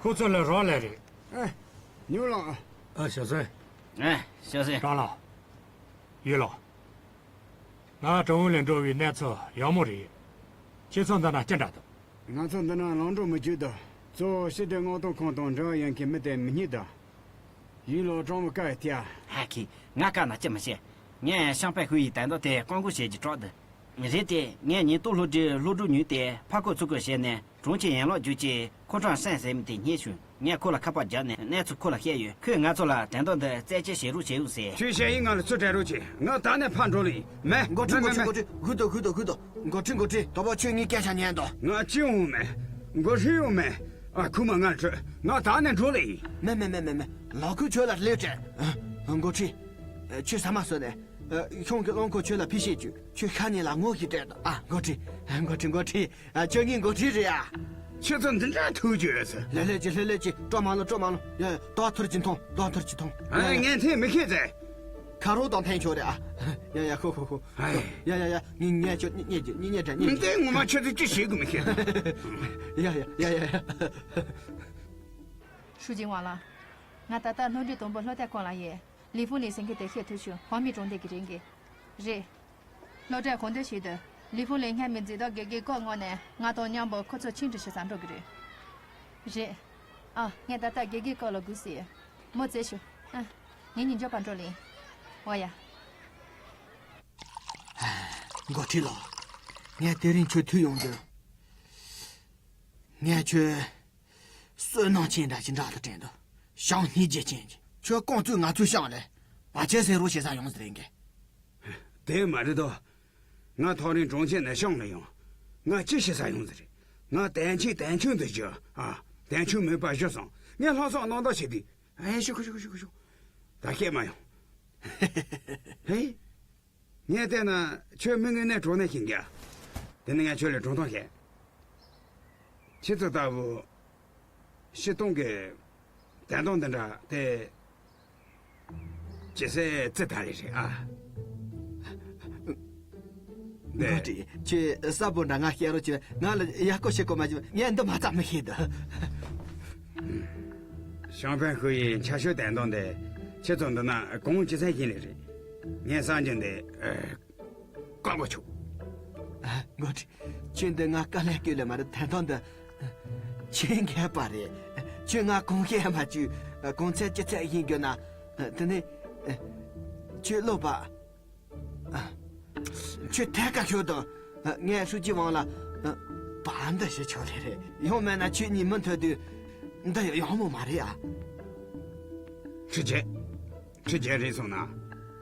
ཁོ་ཚོ་ལ་རག་ལས་རེད། ཨེ། ཉུ་ལགས། ཨ་ཞའོ་སུན། ཨེ་ཞའོ་སུན། ཀྲང་ལགས། ཡུས་ལགས། ང་ཀྲང་ཝུན་ལ་འགྲོ་བའི་གནས་ཚུལ་ཡག་མོ་རེད། ཁྱེད་ཚོ་འདི་ན་ཅི་འདྲ་འདུག་ང་ཚོ་འདི་ན་ལམ་འགྲོ་མི་རྒྱུག་འདུག་གཙོ་བོ་ཤེས་ལྡན་མངགས་གཏོང་ཁང་དང་འབྲེལ་བ་ཡོད་མཁན་མི་དེ་མི་རྙེད་དོ། ཡུས་ལགས་ཀྲང་ཝུན་བཀའ་ཡི་ཐེ་ཨ། ཧ་ཁི། ང་བཀའ་ན་ཅི་མི་བྱེད། ངས་ཤང་པའེ་ཧུའུ་ཡི་དོན་དག་དེ་བཀག་འགོག་བྱེད་ཀྱི་གྲོགས་འདུག་རེད་དེ་ངས་ཉེན་རྟོག་སློབ་གྲྭའི་སློབ་ཕྲུག་ཉུང་དེ་ཕར་རྐོ་ཚུར་རྐོ་བྱས་ནས་གྲོང་ཁྱེར་ཡན་ལག་བརྒྱུད་ཀྱི་ཁོ་ཀྲང་ཧྲན་ཟེར་མི་དེ་རྙེད་བྱུང་། ངས་ཁོ་ལ་ཁ་པར་བརྒྱབ་ནས་གནས་ཚུལ་ཁོ་ལ་བཤད་ཡོད། ཁོས་ང་ཚོ་ལ་དོན་དག་འདི་རྩད་གཅོད་བྱེད་རོགས་བྱེད་འོ་ཟེར། ཁྱོད་བཤད་ཡིན་ང་ལ་ཚུར་དྲན་རོགས་བྱེད། ང་ད་ནས་ཕར་འགྲོ་ལེ་ཡིན། མེད། འགོ་ཁྲིད་འགོ་ཁྲིད་འགོ་ཁྲིད་ཧུད་དོ་ཧུད་དོ་ཧུད་དོ། འགོ་ཁྲིད་འགོ་ཁྲིད་དོ་བོ་ཁྱོད་ངའི་སྐད་ཆ་ཉན་དོ། ང་ཅི་འོང་མེད། འགོ་ཁྲིད་འོང་མེད། ཨ། ཁུ་མ་ང་ཁྲོད། ང་ད་ནས་འགྲོ་ལེ་ཡིན། མེ་མེ་མེ་མེ་མེ། ལོ་ཁུ་ཁྱོད་ལ་ལེ་དྲན། འགོ་ཁྲིད། ཁྱོད་ཟ་མ་ཟོས་ནས། ཁྱོད་ཀྱི་རླངས་འཁོར་ཁྱོད་ལ་ཕི་ཤེས་ཅུ། ཁྱོད་ཤ་ཉེ་ལ་ངོ་ཤེས་དྲན། ཨ། འགོ་ཁྲིད། འགོ་ཁྲིད། འགོ་ཁྲིད། ཁྱོད་ངའི་འགོ་ཁྲིད་རེད་ཨ། ཁྱེད་ཚོ་འདི་འདྲ་ཐུག་རྒྱུ་ཡོད་ཟེར། ལེ་ལེ་ཅི་ལེ་ལེ་ཅི། སྤྲོ་མ་ལོ། སྤྲོ་མ་ལོ། ཡ་ཡ། དོ་ཐུར་གྱི་མཐོང་། དོ་ཐུར་གྱི་མཐོང་། ཡ་ཡ། ངས་འཐེན་མི་ཤེས་ཟེར། ཁ་རོག་དང་འཐེན་ཆོག་རེད་ཨ། ཡ་ཡ། ཧོ་ཧོ་ཧོ། ཡ་ཡ་ཡ་ཡ། ངས་ངས་ཁྱོད་ཉེ་ཉེ་ཉེ་ཉེ་དྲན། ཉེ་ཉེ། འདི་ངོ་མ་ཁྱོད་ཚོས་ཅི་བྱེད་དགོས་མི་ཤེས། ཡ་ཡ་ཡ་ཡ་ཡ། ཧྲུའུ་ཅི་ཝང་ལགས། ང་ད་ལྟ་སྣོད་བཅུད་དང་པོ་སློབ་གྲྭ་ཁོངས་ལ་ཡོད། ལི་ཧྥུ་ལི་ཟེར་མཁན་དེ་ཤེས་ཐུབ་བྱུང་། ཧོ་མི་གྲོང་སྡེ་གི་རེད་གི། རེད། སློབ་གྲྭའི་དགོངས་དོན་ཞིག་ཏུ། ལི་ཧྥུ་ལི་སྔ་མའི་འཛིན་བདག་དགེ་རྒན་ཀོ་ངོས་ནས་ང་དང་མཉམ་པོ་ཁོ་ཚོ་ཆིང་ཀྲི་ཞིག་ཟ་འགྲོ་གི་རེད། རེད། ཨ། ངས་ད་ལྟ་དགེ་རྒན་ཀོ་ལ་སྒུག་སྲིད། མོ་བཙལ་ཤོག་ཨ། ངེད་གཉིས་མགྱོགས་པར་འགྲོ་ལེ། འོ་ཡ། འགོ་ཁྲིད་ལགས། ངས་དེ་རིང་ཁྱོད་ཐུག་ཡོང་རྒྱུ། ངས་ཁྱོད། བསོད་ནམས་ཅན་འདྲ་ཞིག་འདྲ་དུ་དྲན་འདུག་ཞང་སྙིང་རྗེ་ཅན་གྱི། ཁྱོད་རྐང་བཙུགས་ང་ཚོའི་ཤང་ལས། བ་ཆེ་སེ་རོ་ཞེ་ས་ཡོང་ཟེར་རེད་གི། དེ་མ་རེད་དོ། ང་ཐག་རིང་གྲོང་ཁྱེར་ནས་ཤང་ལ་ཡོང་། ང་ཅི་ཞེ་ས་ཡོང་ཟེར་རེད། ང་དན་ཆེན་དན་ཆུང་དུ་བཞུགས་ཨ། དན་ཆུང་མོས་པ་བཞུགས་སོང་། ངས་ལྷག་བསམ་རྣམ་དག་བྱས་ཏེ། ཨེ། ཤོག་ཤོག་ཤོག་ཤོག་ཤོག་ད་བཤད་མ་ཡོང་། ཧེ། ངས་བལྟས་ན་ཁྱོད་མི་དངོས་གནས་གྲོགས་ནས་ཤིང་རྒྱ། དེ་ནི་ངས་ཁྱོད་ལ་གྲོངས་ཐང་བཤད། ཁྱེད་ཚོ་ལྟ་བུ་ཤི་སྟོང་གི་དན་ཏོང་འདི་འདྲ་དེ་ཇི་སྲིད་རྩི་ད་རེ་རེད་ཨ། འདི། འགོ་ཁྲིད། ཁྱོད་གསལ་པོ་འདྲ་ང་བཤད་རོགས་བྱོས། ང་ལ་ཡག་པོ་བཤད་གོ་མ་བྱུང་། ངས་འདི་མ་ཚད་མི་ཤེས་འདུག་ཤང་ཕན་ཧུའུ་ཡི་ཆ་ཤོས་དན་ཏོང་དེ་ཁྱེད་ཚོ་འདི་ན་གོང་ཇི་སྲིད་ཡིན་ལེ་རེད། ངས་བསམ་རྒྱུ་འདི། ཨ། བཀག་པ་ཆོག་ཨ། འགོ་ཁྲིད། ཁྱོད་འདི་ང་དཀའ་ལས་སྐྱོན་ལེ་མ་རེད། དན་ཏོང་འདི་ཁྱོད་མཁས་པ་རེད། ཁྱོད་ང་གོང་བཤད་མ་བཅུག་གོང་ཚད་ཅི་ཚད་ཡིན་རྒྱུ་ན། དེ་ནས་ཁྱོད་ལོག་པ། ཨ། ཁྱོད་ཐད་ཀར་ཤོད་དང་། ངས་ཧྲུའུ་ཅི་ཝང་ལ་བར་འདི་ཞུ་ཆོག་ལེ་རེད། ཡང་མེད་ན་ཁྱོད་གཉིས་མུ་མཐུད་དུ་འདི་ཡང་མོ་མ་རེད་ཨ། ཁྲི་རྒྱལ། ཁྲི་རྒྱལ་རེད་སོང་ན།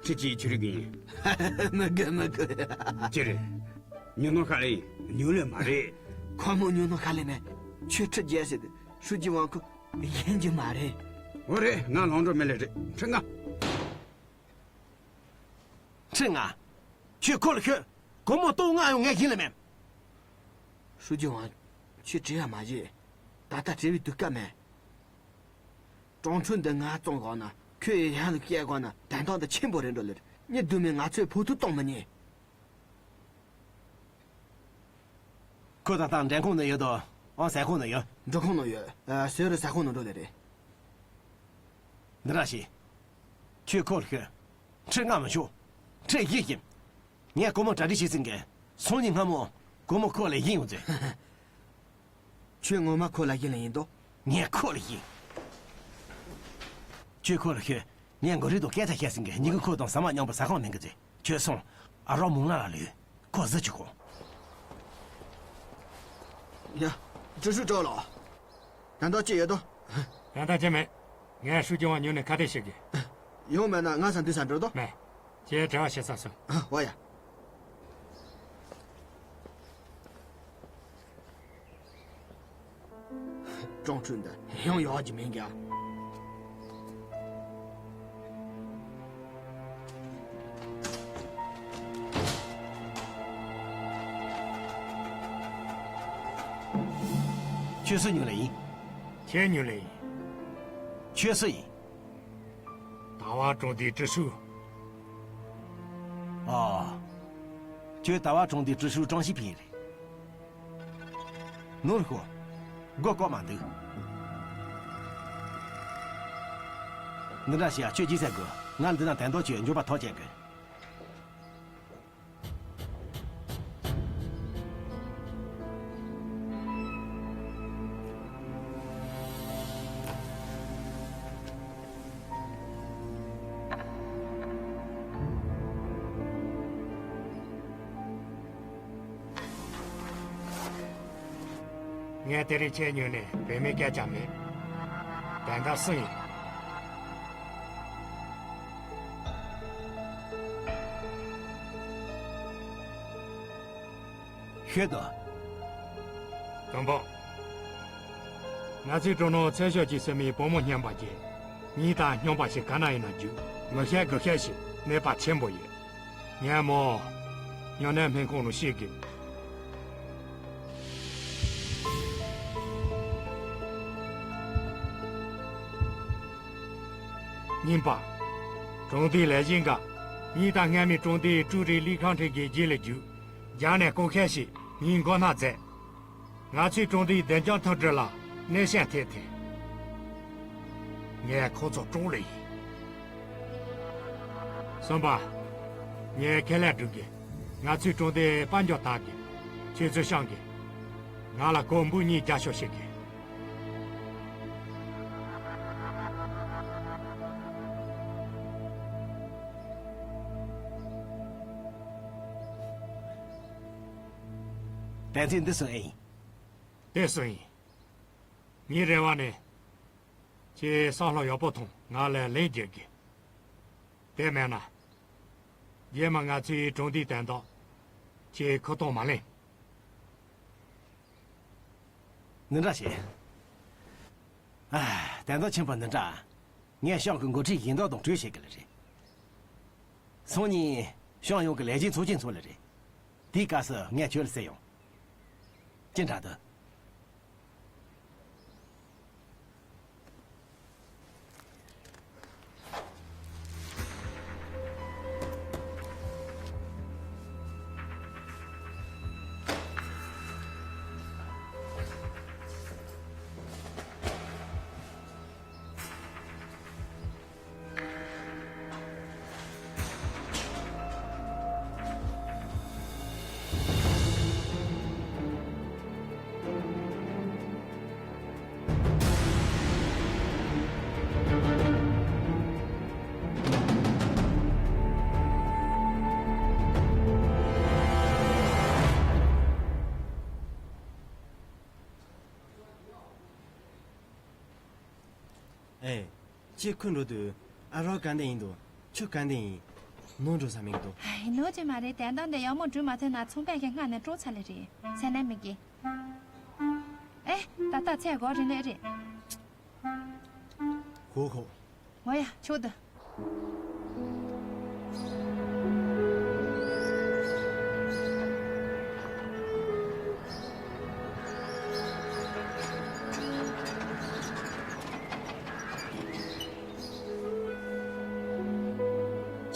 ཁྲི་གཅིག་ཁྱོད་རིགས་ཡིན། མི་དགོས་མི་དགོས། ཅི་རེད། ཉོ་ནོ་ཁ་ལེ་ཡིན། ཉོ་ལེ་མ་རེད། ཁོ་མོ་ཉོ་ནོ་ཁ་ལེ་མེད། ཁྱོད་ཁྲི་རྒྱལ་ཟེར་དུས་ཧྲུའུ་ཅི་ཝང་ཁོ་ཡིན་རྒྱུ་མ་རེད། འོ་རེད། ང་ལོང་འགྲོ་མེད་ལེ་རེད། ཁྲི་ལྔ། ཁྲི་ལྔ། ཁྱོད་ཁོ་ལ་ཤོད། སྒོར་མོ་སྟོང་ལྔ་ཡང་ངས་ཤེས་ལེ་མེད། ཧྲུའུ་ཅི་ཝང་། ཁྱོད་བྲེལ་བ་མ་བྱེད། ད་ལྟ་བྲེལ་བའི་དུས་སྐབས་མེད། ཀྲོང་ཁྲུན་འདི་ང་བཙོང་དགོས་ན་ཁྱོད་ཡི་ཡང་ལ་སྐྱེལ་དགོས་ན་དན་ཏོང་འདི་ཆེན་པོ་རེད་འགྲོ་ལེ། གཉིས་བསྡུར་མིན་ང་ཚོས་བུ་ཐུག་གཏོང་མི་ཉན། ཁོ་ད་ལྟ་མགྲོན་ཁང་ནང་ཡོད་དོ། ཨང་ཟས་ཁང་ནང་ཡོད། མགྲོན་ཁང་ནང་ཡོད། ཨ། ཟས་རུ་ཟ་ཁང་ནང་འགྲོ་ལེ་རེད། འདི་འདྲ་ཞིག་ཁྱོད་ཁོ་ལ་ཤོད། ཁྲི་ལྔ་མི་ཤོག་ཁྲི་བཞི་ཤིག་ངས་སྒོར་མོ་གྲ་སྒྲིག་བྱས་ཟིན་གི། སང་ཉིན་སྔ་མོ་སྒོར་མོ་ཁོ་ལ་བྱིན་ཡོང་ཟེར། ཁྱོད་ངོ་མ་ཁོ་ལ་བྱིན་ལེ་ཡིན་དོ། ངས་ཁོ་ལ་བྱིན། ཁྱོད་ཁོ་ལ་ཤོད། ངས་མགོ་རིལ་དང་སྐད་ཆ་བཤད་ཟིན་གི། ཉིན་གུང་ཁོ་དང་ཟ་མ་མཉམ་པོ་ཟ་ཁང་ནང་གི་ཟེར། ཁྱོད་སོང་། ཨ་རོགས་མུང་ལ་ལ་ལུས། ཁོ་གཟི་བྱེད་ཁོ། ཡ། ཀྲི་ཧྲུའུ་ཀྲོའུ་ལགས། ད་ལྟ་ཅི་ཡོད་དོ། ད་ལྟ་ཅི་མེད། ངས་ཧྲུའུ་ཅི་ཝང་ཉུལ་ནས་ཁ་གཏད་བྱེད་དགོས། ཡང་མེད་ན་ང་ཚང་འདི་ས་འགྲོ་དོ། མེད། ཁྱེད་བྲེལ་བ་བྱེད་ས་སོང་། ཨ། འོ་ཡ། ཀྲོང་ཁྲུན་འདི་ཡང་ཡག་གི་མིན་གྱི། ཁྱོད་སུ་ཉུལ་ལེ་ཡིན། ཁྱེད་ཉུལ་ལེ་ཡིན། ཁྱོད་སུ་ཡིན། དར་བ་གྲོང་སྡེའི་ཀྲི་ཧྲུའུ། ཨ། ཁྱོད་དར་བ་གྲོང་སྡེའི་ཀྲི་ཧྲུའུ་ཀྲང་ཞི་ཕིན་རེད། ནོར་ཤོག་མགོ་སྐོར་མ་འདུག་འདི་འདྲ་བྱས་ཡ་ཁྱོད་ཅི་ཟེར་དགོས། ང་འདི་ན་དན་ཏོ་ཁྱོད་འབྱོར་པ་ཐོབ་བྱེད་དགོས། ངས་དེ་རིང་ཁྱེད་ཉུལ་ནས་བུད་མེད་སྐད་ཆ་མེད། དོན་དག་སུ་ཡིན། ཤོད་དོ། དང་པོ། ང་ཚོའི་གྲོང་ནང་ཚེ་ཤོག་ཅིག་ཟེར་མི་བུ་མོ་རྙིང་པ་ཅིག་ཉིན་དང་སྨྱོན་པ་ཞིག་ག་ན་ཡིན་ན་རྒྱུག་མི་ཤེས་དགུ་ཤེས་ཤིག་ནད་པ་ཆེན་པོ་ཡོད། ངས་མོ་སྨྱོ་ནད་སྨན་ཁང་ནང་བསྐྱལ་དགོས། རྙིང་པ། གྲོང་སྡེའི་ལས་བྱེད་འགའ། ཉིན་དང་སྔ་མོའི་གྲོང་སྡེའི་ཀྲུའུ་རེན་ལི་ཁང་ཁྲིན་གྱི་རྗེས་ལ་རྒྱུག་རྒྱང་ནས་ལྐོག་བཤད་བྱས་ངའི་མགོ་ན་འཛེགས། ང་ཚོའི་གྲོང་སྡེའི་བདེ་འཇགས་མཐུན་སྒྲིལ་ལ་གནོད་ཤན་ཐེབས་ཐལ། ངས་ཁོ་ཚོ་བཀྲོངས་ལེ་ཡིན། གསུམ་པ། ངས་ཁས་ལེན་སྒྲུབ་དགོས། ང་ཚོའི་གྲོང་སྡེའི་དཔལ་འབྱོར་དག་གི། ཁྱེད་ཚོས་བཤང་གི། ང་ལ་གོ་འབུ་གཉིས་རྒྱག་ཤོག་བྱེད་དགོས། བསྟན་འཛིན་འདི་སུ་ཨེ་ཡིན། དེ་སུ་ཡིན། ངའི་རེ་བ་ནི། ཁྱེད་བསམ་བློ་ཡག་པོ་ཐོངས་ང་ལ་ལན་རྒྱག་དགོས། དེ་མེད་ན། རྗེས་མ་ང་ཚོའི་གྲོང་སྡེའི་དོན་དག་ཁྱེད་ཁུ་ཐོག་མ་ལེན། འདི་འདྲ་བྱེད། ཨ། དོན་དག་ཆེན་པོ་འདི་འདྲ། ངས་ཤང་གི་འགོ་ཁྲིད་ཡིན་མདོག་དང་གྲོས་བྱེད་གི་ལ་རེད། སང་ཉིན་ཤང་ཡོངས་ཀྱི་ལས་བྱེད་ཚོགས་ཆེན་ཚོགས་ལ་རེད། དེའི་སྐབས་སུ་ངས་ཁྱོད་ལ་གསལ་ཡོང་། ཅི་འདྲ་འདུག་ཨེ། ཁྱེད་ཁོ་འགྲོ་དུས་ཨ་རོགས་ག་འདྲ་ཡིན་འདུག་ཁྱོད་ག་འདྲ་ཡིན། ནོར་འགྲོ་ས་མེད་འདུག་ཨེ། ནོར་གྱི་མ་རེད། དོན་དག་འདི་ཡག་མོ་འགྲུབ་མ་ཐུབ་ན་ཚོང་པ་གིས་སྔ་ནས་དཀྲོག་ཚར་ལེ་རེད། སེམས་ནད་མི་དགོས། ཨེ། ད་ལྟ་ཚེ་འགོར་རེ་ལེ་རེད། ཧོ་ཧོ། འོ་ཡ། ཆོག་འདུག་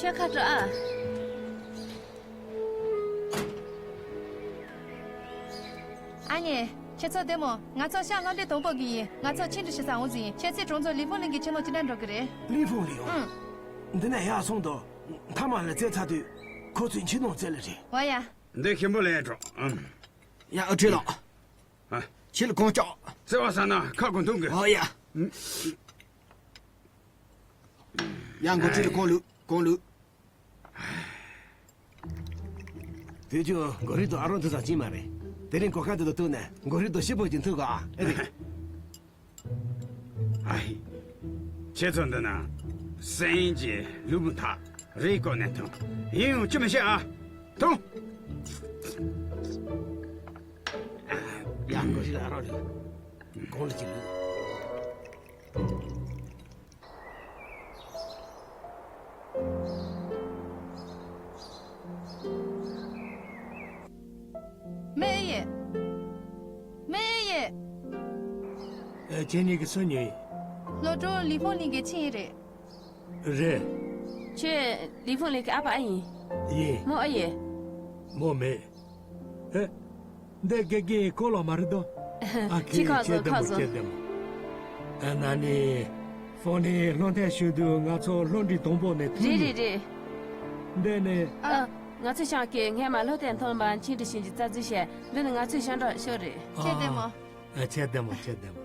ཁྱོད་ཁ་དྲོ་ཨ། ཨ་ནེ། ཁྱེད་ཚོ་བདེ་མོ། ང་ཚོ་ཤང་ལྷུན་སྒྲིག་དང་པོ་གི་ཡིན། ང་ཚོ་ཆིངས་འགྲིག་ཞུ་ས་འོང་ཟིན། ཁྱེད་ཚོའི་གྲོང་ཚོ་ལི་ཧྥུང་ལིང་གི་ཁྱིམ་ནང་ཅི་འདྲ་འགྲོ་གི་རེད། ལི་ཧྥུང་ལིང་། ཨང་། འདི་ནས་ཡར་སོང་དུས། མཐའ་མ་ལ་བཙལ་ཚར་དུས། ཁོ་ཚོའི་ཁྱིམ་ནང་བཙལ་ལེ་རེད། འོ་ཡ། འདི་ཞིམ་པོ་ལེན་འགྲོ། ཨང་། ཡ། ཨ་ཁྲིད་ལགས། ཨ། ཁྱེད་ལ་གང་ལྕོགས། བརྩེ་བ་ཟ་ན་ཁ་གོ་འཐུང་དགོས། ཨོ་ཡ། ཡ། འགོ་ཁྲིད་ལ་གང་ལུགས་གང་ལུགས། དུས་རྒྱུན་འགོ་ཁྲིད་དང་ཨ་རོགས་འཐུང་ས་གཅིག་མ་རེད། དེ་རིང་གོ་སྐབས་འདི་ལ་གཏུགས་ནས་འགོ་ཁྲིད་དང་སྐྱིད་པོ་ཅིག་འཐུང་གོ་ཨ། ཨེ་རེད། ཨ་ཧི། ཁྱེད་ཚོ་འདི་ན་སེམས་ཀྱི་ལུས་པོ་ཐག་རེས་བསྐོར་ནས་འཐུང་། ཡིན་ཡང་ཅི་མི་ཤེས་ཨ། འཐུང་། ཡང་འགོ་ཁྲིད་ལ་ཨ་རོགས་ལུས། གང་ལ་ཅི་ལུས། མེ་ཡེ། མེ་ཡེ། ཨེ། ཁྱེད་གཉིས་ཀྱི་སུ་ཉོས་ཡིན། སློབ་གྲོགས་ལི་ཧྥུང་ལིང་གི་ཆིངས་ཡིག་རེད། རེད། ཁྱོད་ལི་ཧྥུང་ལིང་གི་ཨ་ཕ་ཨེ་ཡིན། ཡིན། མོ་ཨེ་ཡིན། མོ་མེད། ཨེ། འདི་དགེ་རྒན་ཀོ་ལོ་མ་རེད་དོ། ཨ་ཁེ། ཁྱེད་ཁ་ཁྱེད་བདེ་མོ། ཁ། ཁྱེད་བདེ་མོ། ཨ་ན་ནི། ཧྥོ་ནི་ལྷོ་མཐའ་ཞུ་དུས་ང་ཚོ་ལྷོ་འབྲི་དང་པོ་ནས་ཐོན། རེད་རེད་རེད། འདི་ནི། ཨ། ང་ཚོ་ཤང་གིས་སྔས་མ་ལྷོ་མཐའ་མཐོ་རིམ་པ་ཆིངས་འགྲིག་ཞུ་རྒྱུ་རྩ་འཛུགས་བྱས། འདི་ནི་ང་ཚོའི་ཤང་འབྲོག་ཤོག་རེད། ཁྱེད་བདེ་མོ། ཨ། ཁྱེད་བདེ་མོ། ཁྱེད་བདེ་མོ།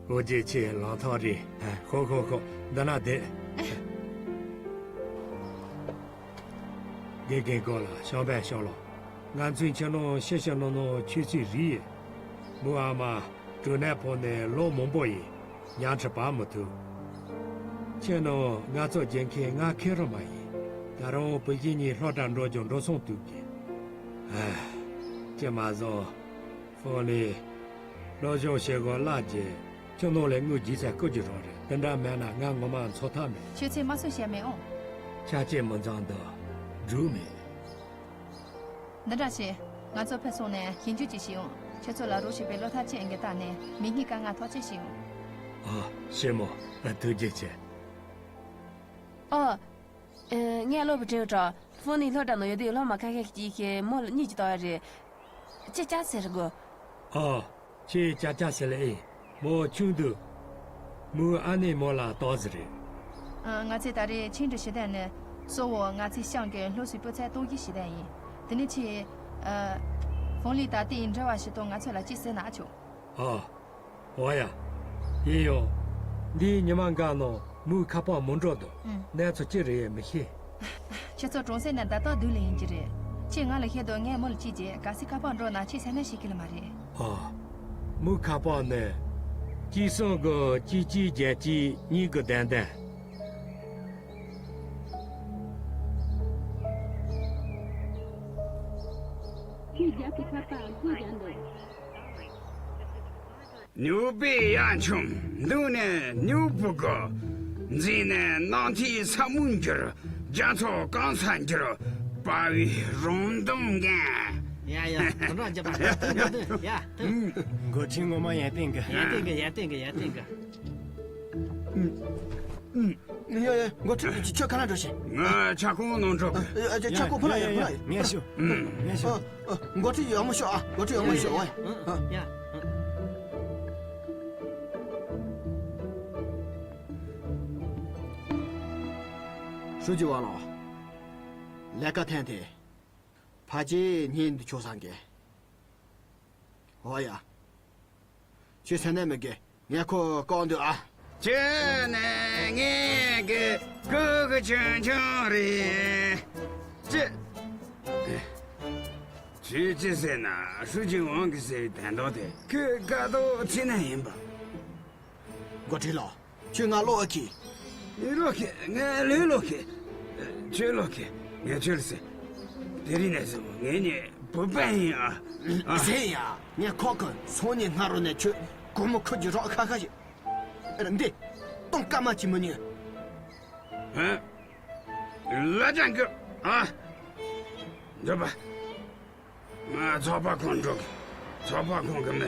འོ་ཅེ་ཆེ་ལང་ཐང་རེད། ཨ། ཤོག་ཤོག་ཤོག་འདི་ན་བསྡད། དགེ་རྒན་ཀོ་ལོ། ཤང་པའི་ཤང་ལོ། ང་ཚོའི་ཁྱིམ་ནང་ཕྱི་ཕྱི་ནང་ནང་ཆུ་ཚོད་རེད། མོའི་ཨ་མ་གྲོ་ནད་ཕོག་ནས་ལོ་མང་པོ་ཡིན། ཉལ་ཁྲི་བབས་མི་ཐུབ། ཁྱེད་རྣམས་ང་ཚོ་རྒྱལ་ཁའི་མངའ་ཁེ་རུ་མ་ཡིན། ད་རུང་བུ་གཞི་གཉིས་སློབ་གྲྭ་འགྲོ་རྒྱུ་འགྲོ་སོང་ཐུབ་གི། ཨ། ཅི་མ་བཟང་། ཧྥོ་ནི། སློབ་སྦྱོང་བྱེད་དགོས་ལབ་རྗེས། ཁྱོད་ནང་ལ་དངུལ་རྒྱས་ཚད་བསྐུར་རྒྱུ་རང་རེད། དེ་འདྲ་མེད་ན་ང་ངོ་མ་འཚོ་ཐབས་མེད། ཁྱོད་ཚོས་དམའ་གསོད་བྱས་མེད་ཨང་། ཆ་རྐྱེན་མི་འཛོམས་དུས་འགྲིག་མེད། འདི་འདྲ་བྱེད། ང་ཚོ་ཕར་སོང་ནས་ཞིབ་འཇུག་ཅིག་བྱེད་ཨང་། ཁྱོད་ཚོ་ལ་རོགས་བྱེད་པའི་བློ་ཐབས་ཅིག་ཨེ་འགའ་བཏང་ནས་མི་གཉིས་ཀ་ང་ཐག་གཅོད་བྱེད་ཨང་། ཨ། ཞི་མོ། ཐུགས་རྗེ་ཆེ། ཨ། ངས་སློབ་བུ་དྲན་འགྲོ། ཧྥུང་ལི་སློབ་གྲྭ་ནང་ཡོད་དུས་སློབ་མ་ཁ་ཤས་ཀྱིས་ཁྱེད་མོ་ལ་གཉིད་ཀྱིས་ལྟ་བ་རེད། ཅི་ཅག་ཟེར་དགོས། ཨ། ཁྱེད་ཅག་ཅག་ཟེར་ལེ་ཨེ། མོ་ཆུང་དུས། མོའི་ཨ་ནེ་མོ་ལ་ལྟོས་ཟེར་རེད། ཨ། ང་ཚོས་ད་རེས་ཆིང་ཀྲི་ཞི་ཏན་ནས་གཙོ་བོ་ང་ཚོའི་ཤང་གི་སློབ་གསོའི་སྤུས་ཚད་གཏོང་རྒྱུ་ཞིག་བསྡད་ཡིན། དེ་ནས་ཁྱེད། ཨ། ཧྥུང་ལི་ད་ལྟའི་འབྲེལ་བ་ཞིག་དང་ང་ཚོ་ལ་ཅིག་ཟེར་ན་ཆོག་ཨ། འོ་ཡ། ཡིན་ཡང་། འདིའི་ཉི་མ་འགའ་ནང་མོའི་ཁ་པར་མི་འགྲོ་འདུག་ཨང་། གནས་ཚུལ་ཅི་རེད་མི་ཤེས། ཁྱེད་ཚོ་གྲོང་གསེབ་ནས་ད་ལྟ་སྡོད་ལེ་ཡིན་གྱི་རེད། ཁྱེད་ང་ལ་བཤད་དུས་ངས་མོ་ལ་ཅིག་བྱས། གལ་སྲིད་ཁ་པར་འགྲོ་ན་ཁྱེད་སེམས་ནད་ཤེས་ཀྱི་ལ་མ་རེད། ཨ། མོའི་ཁ་པར་ནི། གཅིག་གསུམ་དགུ་གཅིག་གཅིག་བརྒྱད་གཅིག་གཉིས་དགུ་བདུན་བདུན། ཁྱེད་རྒྱབ་ཀྱི་ཁ་པར་སྒོ་རྒྱག་འདུག་ཉོག་པའི་གཡའ་འཁྱོམ། མདུན་ནས་ཉོག་པོ་དགོ། མཛེས་ནས་སྣང་མཐའི་ས་སྨུག་འགྱུར། རྒྱ་མཚོ་གང་སར་འགྱུར། དཔའ་བོའི་རང་འདོད་འགན། ཡ་ཡ། དུམ་གྲ་རྒྱབ་པ། ཡ། ཐུབ་ཡ། ཐུབ་ཡ། ཐུབ། འགོ་ཁྲིད་ངོ་མ་ཡར་བསྟན་གི། ཡར་བསྟན་གི། ཡར་བསྟན་གི། ཡར་བསྟན་གི། ཡ་ཡ། འགོ་ཁྲིད་ཁྱོད་ག་ལ་འགྲོ་ཤེས། ང་ཇ་ཁང་ནང་འགྲོ་གི། ཨ། ཇ་ཁང་ཕུ་ལ་ཡ། ཕུ་ལ་ཡ། ངས་ཤོད། ངས་ཤོད། འགོ་ཁྲིད་ཡག་མོ་ཤོག་ཨ། འགོ་ཁྲིད་ཡག་མོ་ཤོག་ཨ། ཡ། ཧྲུའུ་ཅི་ཝང་ལགས། ལས་ཀ་འཐེན་ཏེ། ཕལ་ཆེར་ཉིན་འདི་ཆོག་སང་གེ། འོ་ཡ། ཁྱོད་སེམས་ནད་མི་དགོས། ངས་ཁོ་བཀག་འདུག་ཨ། ཁྱོད་ནི་ངའི་གི་སྐུ་གི་ཆུང་ཆུང་རེད། ཅི། ཁྱོད་ཅི་ཟེར་ན་ཧྲུའུ་ཅི་ཝང་གི་ཟེར་བའི་དོན་དག་དེ་ཁོས་དགའ་ཏོག་ཙི་ན་ཡིན་པ། འགོ་ཁྲིད་ལགས། ཁྱོད་ང་བློ་ཨ་ཁྱི། ངས་བློ་ཁྱི། ངས་ལོས་བློ་ཁྱི། ཁྱོད་བློ་ཁྱི། ངས་ཁྱོད་ལ་ཟེར། དེ་རིང་ནས་བཟུང་ངེད་གཉིས་བུ་སྤུན་ཡིན་ཨ། ཨ། ཟེར་ཡ། ངས་ཁོ་གི་སང་ཉིན་སྔ་རོ་ནས་ཁྱོད་སྒོར་མོ་ཁུར་གྱི་རོགས་ཁ་ཁ་ཞིག་འདི་གཏོང་སྐར་མ་གཅིག་མི་ཉན། ཧ། ལ་ཅང་གི་ཨ། འགྲོ་པ། ང་ཚོགས་པ་ཁོངས་འགྲོ་གི། ཚོགས་པ་ཁོངས་གི་མི་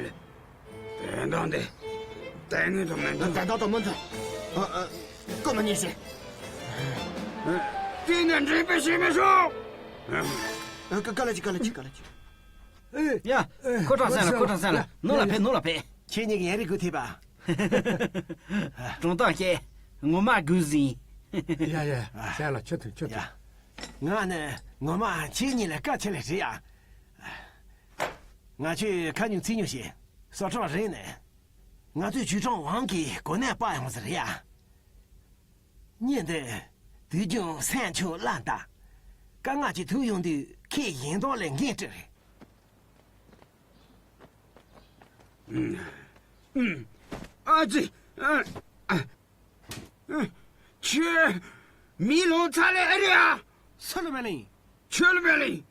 རེད། དོན་དག་འདི་དོན་དངོས་དང་མི་མཐུན། དོན་དག་དང་མི་མཐུན། ཨ། ཨ། ཀུན་མི་ཉན་ཞིང་། དེ་ནི་འགྲེམས་སྤེལ་བྱེད་མི་ཆོག་ཨ། ཀ་ལ་ཅི། ཀ་ལ་ཅི། ཀ་ལ་ཅི། ཨེ། ཡ། ཨེ། ཁོ་ཁྲ་སན་ལ། ཁོ་ཁྲ་སན་ལ། ནོར་ལ་ཕེབས། ནོར་ལ་ཕེབས། ཁྱེད་གཉིས་ཀྱི་ཡན་རིག་དགོས་ཐེབས་པ། གྲོང་རྡལ་བཤད། ངོ་མ་དགོས་ཟིན། ཡ་ཡ། སན་ལ་ཆུ་ཐུབ། ཆུ་ཐུབ། ཡ། ང་ནི་ངོ་མ་ཁྱེད་གཉིས་ལ་དཀའ་ཆེ་ལེ་རེད་ཡ། ང་ཚོས་ཁ་ཉུང་ཚིག་ཉུང་བྱས། སོ་ཁྲང་རིང་ནས། ང་ཚོའི་ཇུས་ཀྲང་ཝང་གིས་གོ་གནས་སྤར་ཡོང་ཟེར་ཡ། ཉིན་འདི་དུས་རྒྱུན་སེམས་ཆུང་བླ་འདའ། དཀའ་ངལ་ཅིག་ཐུག་ཡོང་དུས་ཁོས་ཡིན་སྟངས་ལས་འགན་སྤྲད་རེད། ཨ་ཙི། ཨ། ཨ། ཁྱོད། མི་ལོ་ཚ་ལེ་ཨེ་རེད་ཨ། སུ་ལ་མེ་ལིང་། ཁྱོད་ལ་མེ་ལིང་།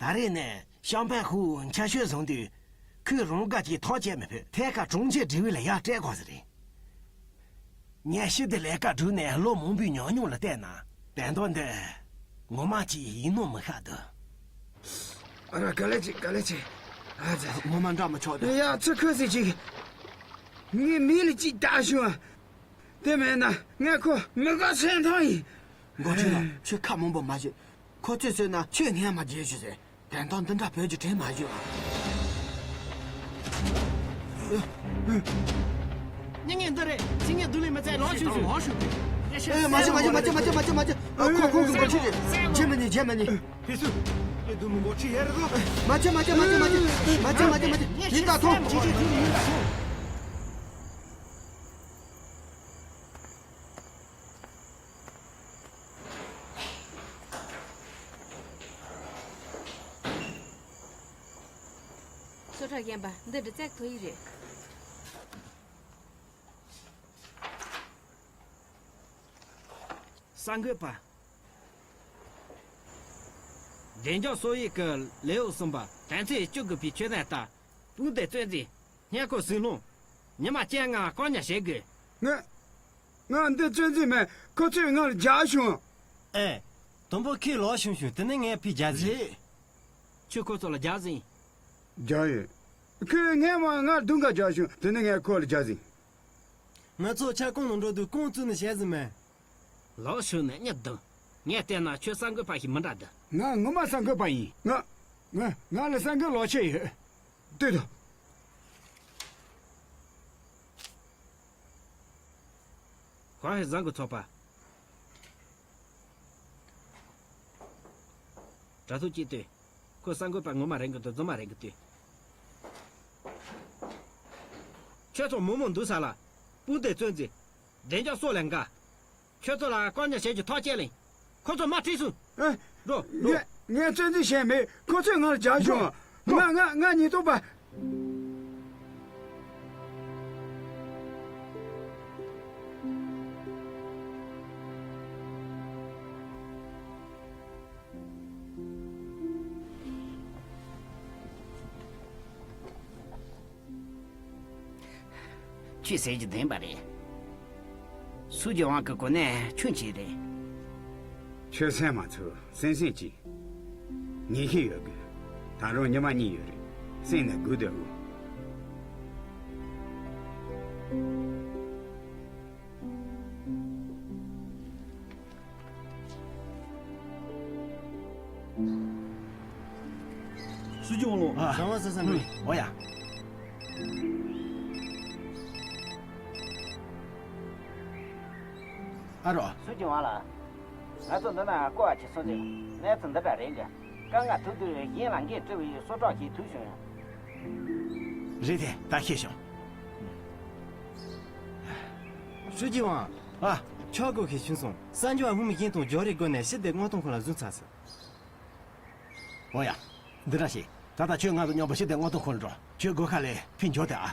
ད་རེས་ནས་ཤང་པན་ཧུ་འཆར་ཤོས་བཟུང་དུས། ཁོས་རང་དགའ་གྱིས་ཐག་བཅད་མི་ཕོད། ཐད་ཀར་གྲོང་ཁྱེར་སྒྲིག་འོས་ལ་ཡར་སྤྲད་དགོས་ས་རེད། ངས་ཞི་བདེ་ལས་ཀ་བསྒྲུབས་ནས་ལོ་མང་པོའི་ཉམས་མྱོང་ལ་བལྟས་ན། དོན་དག་འདི་ངོ་མ་ཅིག་ཡིན་ནོ་མི་ཤེས་འདུག་ཨ་ར། ག་ལེ་ཅིག་ག་ལེ་ཅིག་ཨ་ཙི། ངོ་མ་འདྲ་མི་ཆོག་འདུག་ཡ། ཚུར་ཁུར་ཟིག་ཅིག་ངས་མི་ལ་ཅིག་བདག་བྱུང་། དེ་མེད་ན་ངས་ཁོ་མི་དགའ་སེམས་ཐང་ཡིན། འགོ་ཁྲིད་ལགས། ཁྱོད་ཁ་མང་པོ་མ་བྱེད། ཁོ་ཚོས་བཟོས་ན་ཁྱོད་ངས་མ་བརྗེད་ཞུ་ཟེར། དོན་དག་འདི་འདྲ་བོད་ཀྱི་དྲན་མ་བརྗེད་ཨ། ཉན་ཉན་འདི་རེད། ཚིག་ངན་བསྡུ་ལེན་མི་བཙལ་ལོག་ཆུང་ཆུང་། ལོག་ཆུང་། ཨེ། མ་བྱེད། མ་བྱེད། མ་བྱེད། མ་བྱེད། མ་བྱེད། མ་བྱེད། ཨ། ཁོ་ཁོ་གི་འགོ་ཁྲིད་རེད། བརྗེད་མི་ཉན། བརྗེད་མི་ཉན། ཕེ་སུ། ཨེ། འདུག་མི་འགོ་ཁྲིད་ཡར་རོ། མ་བྱེད། མ་བྱེད། མ་བྱེད། མ་བྱེད། མ་བྱེད། མ་བྱེད། མ་བྱེད། ཡིན་ད་ཐོངས། ཅི་ཅི་ཐུག་ཡིན་ད་ཐོངས། སོ་ཁྲ་རྒན་པ། འདི་འདྲི་རྩད་ཐོ་ཡིག་རེད། གསར་འགོད་པ། བདེ་འཇགས་སོག་ཡིག་གི་ལེའུ་གསུམ་པ། དོན་ཚན་བཅུ་དགུ་པའི་ཆོས་ཚན་ལྟར། དཔུང་སྡེ་གཙོ་འཛིན། སྙན་ཁོ་ཟིན་ལོང་། ཉི་མ་གཅིག་ང་བཀག་ཉར་བྱེད་དགོས། ང་། ང་འདི་བཙན་འཛུལ་མེད། ཁོ་ཚོས་ང་ལ་རྒྱག་བྱུང་། ཨེ། དུམ་བུ་ཁས་ལོག་བྱུང་བྱུང་། དེ་ནས་ངས་ཕར་རྒྱག་ཟིན། རེད། ཁྱོད་ཁོ་ཚོ་ལ་རྒྱག་ཟིན། རྒྱག་ཡོད། ཁོས་ངས་མ་ང་རྡུང་ག་རྒྱག་བྱུང་། དེ་ནས་ངས་ཁོ་ལ་རྒྱག་ཟིན། ང་ཚོ་ཆ་ཀོང་ནང་འགྲོ་དུས་རྐང་བཙུགས་ནས་བྱས་ཟིན་མེད། ལོག་ཤོད་ནས་གཉིད་དུ། ངས་བལྟས་ན་ཁྱོད་གསར་འགོད་པ་ཞིག་མི་འདྲ་འདི། ང་ངོ་མ་གསར་འགོད་པ་ཡིན། ང་། ང་། ང་ལ་གསར་འགོད་ལོག་ཆེད་ཡོད། ལྟོས་དང་། ཧྭ་ཧེ་བཟང་གི་ཚོགས་པ། དྲ་ཐོག་གཅིག་ལྟོས། ཁོ་གསར་འགོད་པ་ངོ་མ་རེད་གི་འདུག་རྫུན་མ་རེད་གི་ལྟོས། ཁྱོད་ཚོ་མི་མང་འདུག་ས་ལ། དཔུང་སྡེ་བཙན་འཛུལ། བདེ་འཇགས་སྲོག་ལས་འགལ། ཁྱོད་ཚོ་ལ་བཀག་ཉར་བྱེད་རྒྱུ་ཐག་བཅད་ལེན། ཁོ་ཚོ་མར་ཁྲིད་སོང་། ཨེ། འགྲོ་འགྲོ། ངས་ངས་བཙན་འཛུལ་བྱས་མེད། ཁོ་ཚོས་ང་ལ་རྒྱག་བྱུང་། འགྲོ། ང་ང་ང་ཉེས་རྡུང་པ། ཁྱོད་ཟེར་རྒྱུ་བདེན་པ་རེད། སུ་ཇི་ཝང་གི་གོ་གནས་ཁྱོད་ཀྱི་རེད། ཁྱོད་སེམས་མ་ཚུགས། སེམས་སེམས་ཀྱིས། ངེས་ཤེས་ཡོད་དགོས། ད་རུང་ཉི་མ་གཉིས་ཡོད་རེད། སེམས་ནས་སྒུག་སྡོད་དགོས། སུ་ཇི་ཝང་ལགས། ཨ། བྱང་བ་ས་ས་མི། འོ་ཡ། ཨ་རོ། སུ་ཇི་ཝང་ལགས། ང་ཚོ་འདི་ན་བསྐོར་བ་བྱེད་སོང་ཟིན། གནས་ཚུལ་འདི་འདྲ་རེད་འདི། དཀའ་ངལ་ཐུག་དུས་གཞན་ལ་འགན་སྤྲད་པའི་སྲོག་ཁྲག་ཞིག་ཐུག་བྱུང་ཡང་། རེད་དེ། ད་ཤེས་བྱུང་། སུ་ཇི་ཝང་། ཨ། ཆོག་གོ་ཤེས་བྱུང་སོང་། གསར་འགྱུར་བ་སྔོན་མ་བཞིན་དང་སྦྱོར་རེས་སྒོ་ནས་ཞི་བདེ་མངགས་གཏོང་ཁང་ལ་བཟུང་ཚར་སོང་། འོ་ཡ། འདི་འདྲ་བྱེད། ད་ལྟ་ཁྱོད་ང་དང་མཉམ་པོ་ཞི་བདེ་མངགས་གཏོང་ཁང་ལ་འགྲོ། ཁྱོད་སྒོ་ཁ་ལས་ཕར་འགྱོ་དེ་ཨ།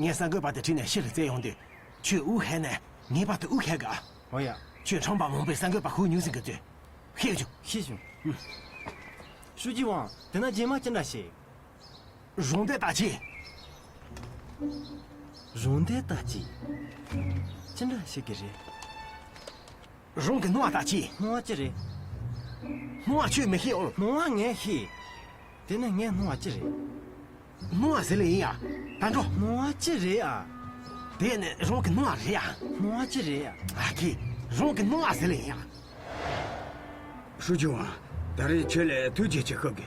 ངས་གསར་འགོད་པ་དེ་ཁྲིད་ནས་ཕྱིར་བཙལ་ཡོང་དུས། ཁྱོད་དབུགས་ཧལ་ནས་ངེས་པར་དུ་དབུགས་ཧལ་དགོས་ཨ། འོ་ཡ། ཁྱོད་ཁྲོམ་པ་མང་པོས་གསར་འགོད་པ་ཧུའུ་ཉུང་སིན་གྱི་དུས། ཤེས་བྱུང་། ཤེས་བྱུང་། ཧུམ། ཧྲུའུ་ཅི་ཝང་། དེ་ན་རྗེས་མ་ཅི་འདྲ་བྱེད། རང་བདེ་ལྟ་ཅི། རང་བདེ་ལྟ་ཅི། ཅི་འདྲ་བྱེད་ཀྱི་རེད། རང་གི་སྣང་བ་ལྟ་ཅི། སྣང་བ་ཅི་རེད། སྣང་བ་ཁྱོད་མི་ཤེས་ཨོ། སྣང་བ་ངས་ཤེས། དེ་ནི་ངའི་སྣང་བ་ཅི་རེད། སྣང་བ་ཟེར་ལེ་ཡིན་ཡ། ད་འགྲོ། སྣང་བ་ཅི་རེད་ཨ། དེ་ནི་རང་གི་སྣང་བ་རེད་ཡ། སྣང་བ་ཅི་རེད་ཨ། ཨ་ཁི། རང་གི་སྣང་བ་ཟེར་ལེ་ཡིན་ཡ། ཧྲུའུ་ཅི་ཝང་། ད་རེས་ཁྱོད་ལ་ཐུགས་རྗེ་ཆེ་ཞུ་གི།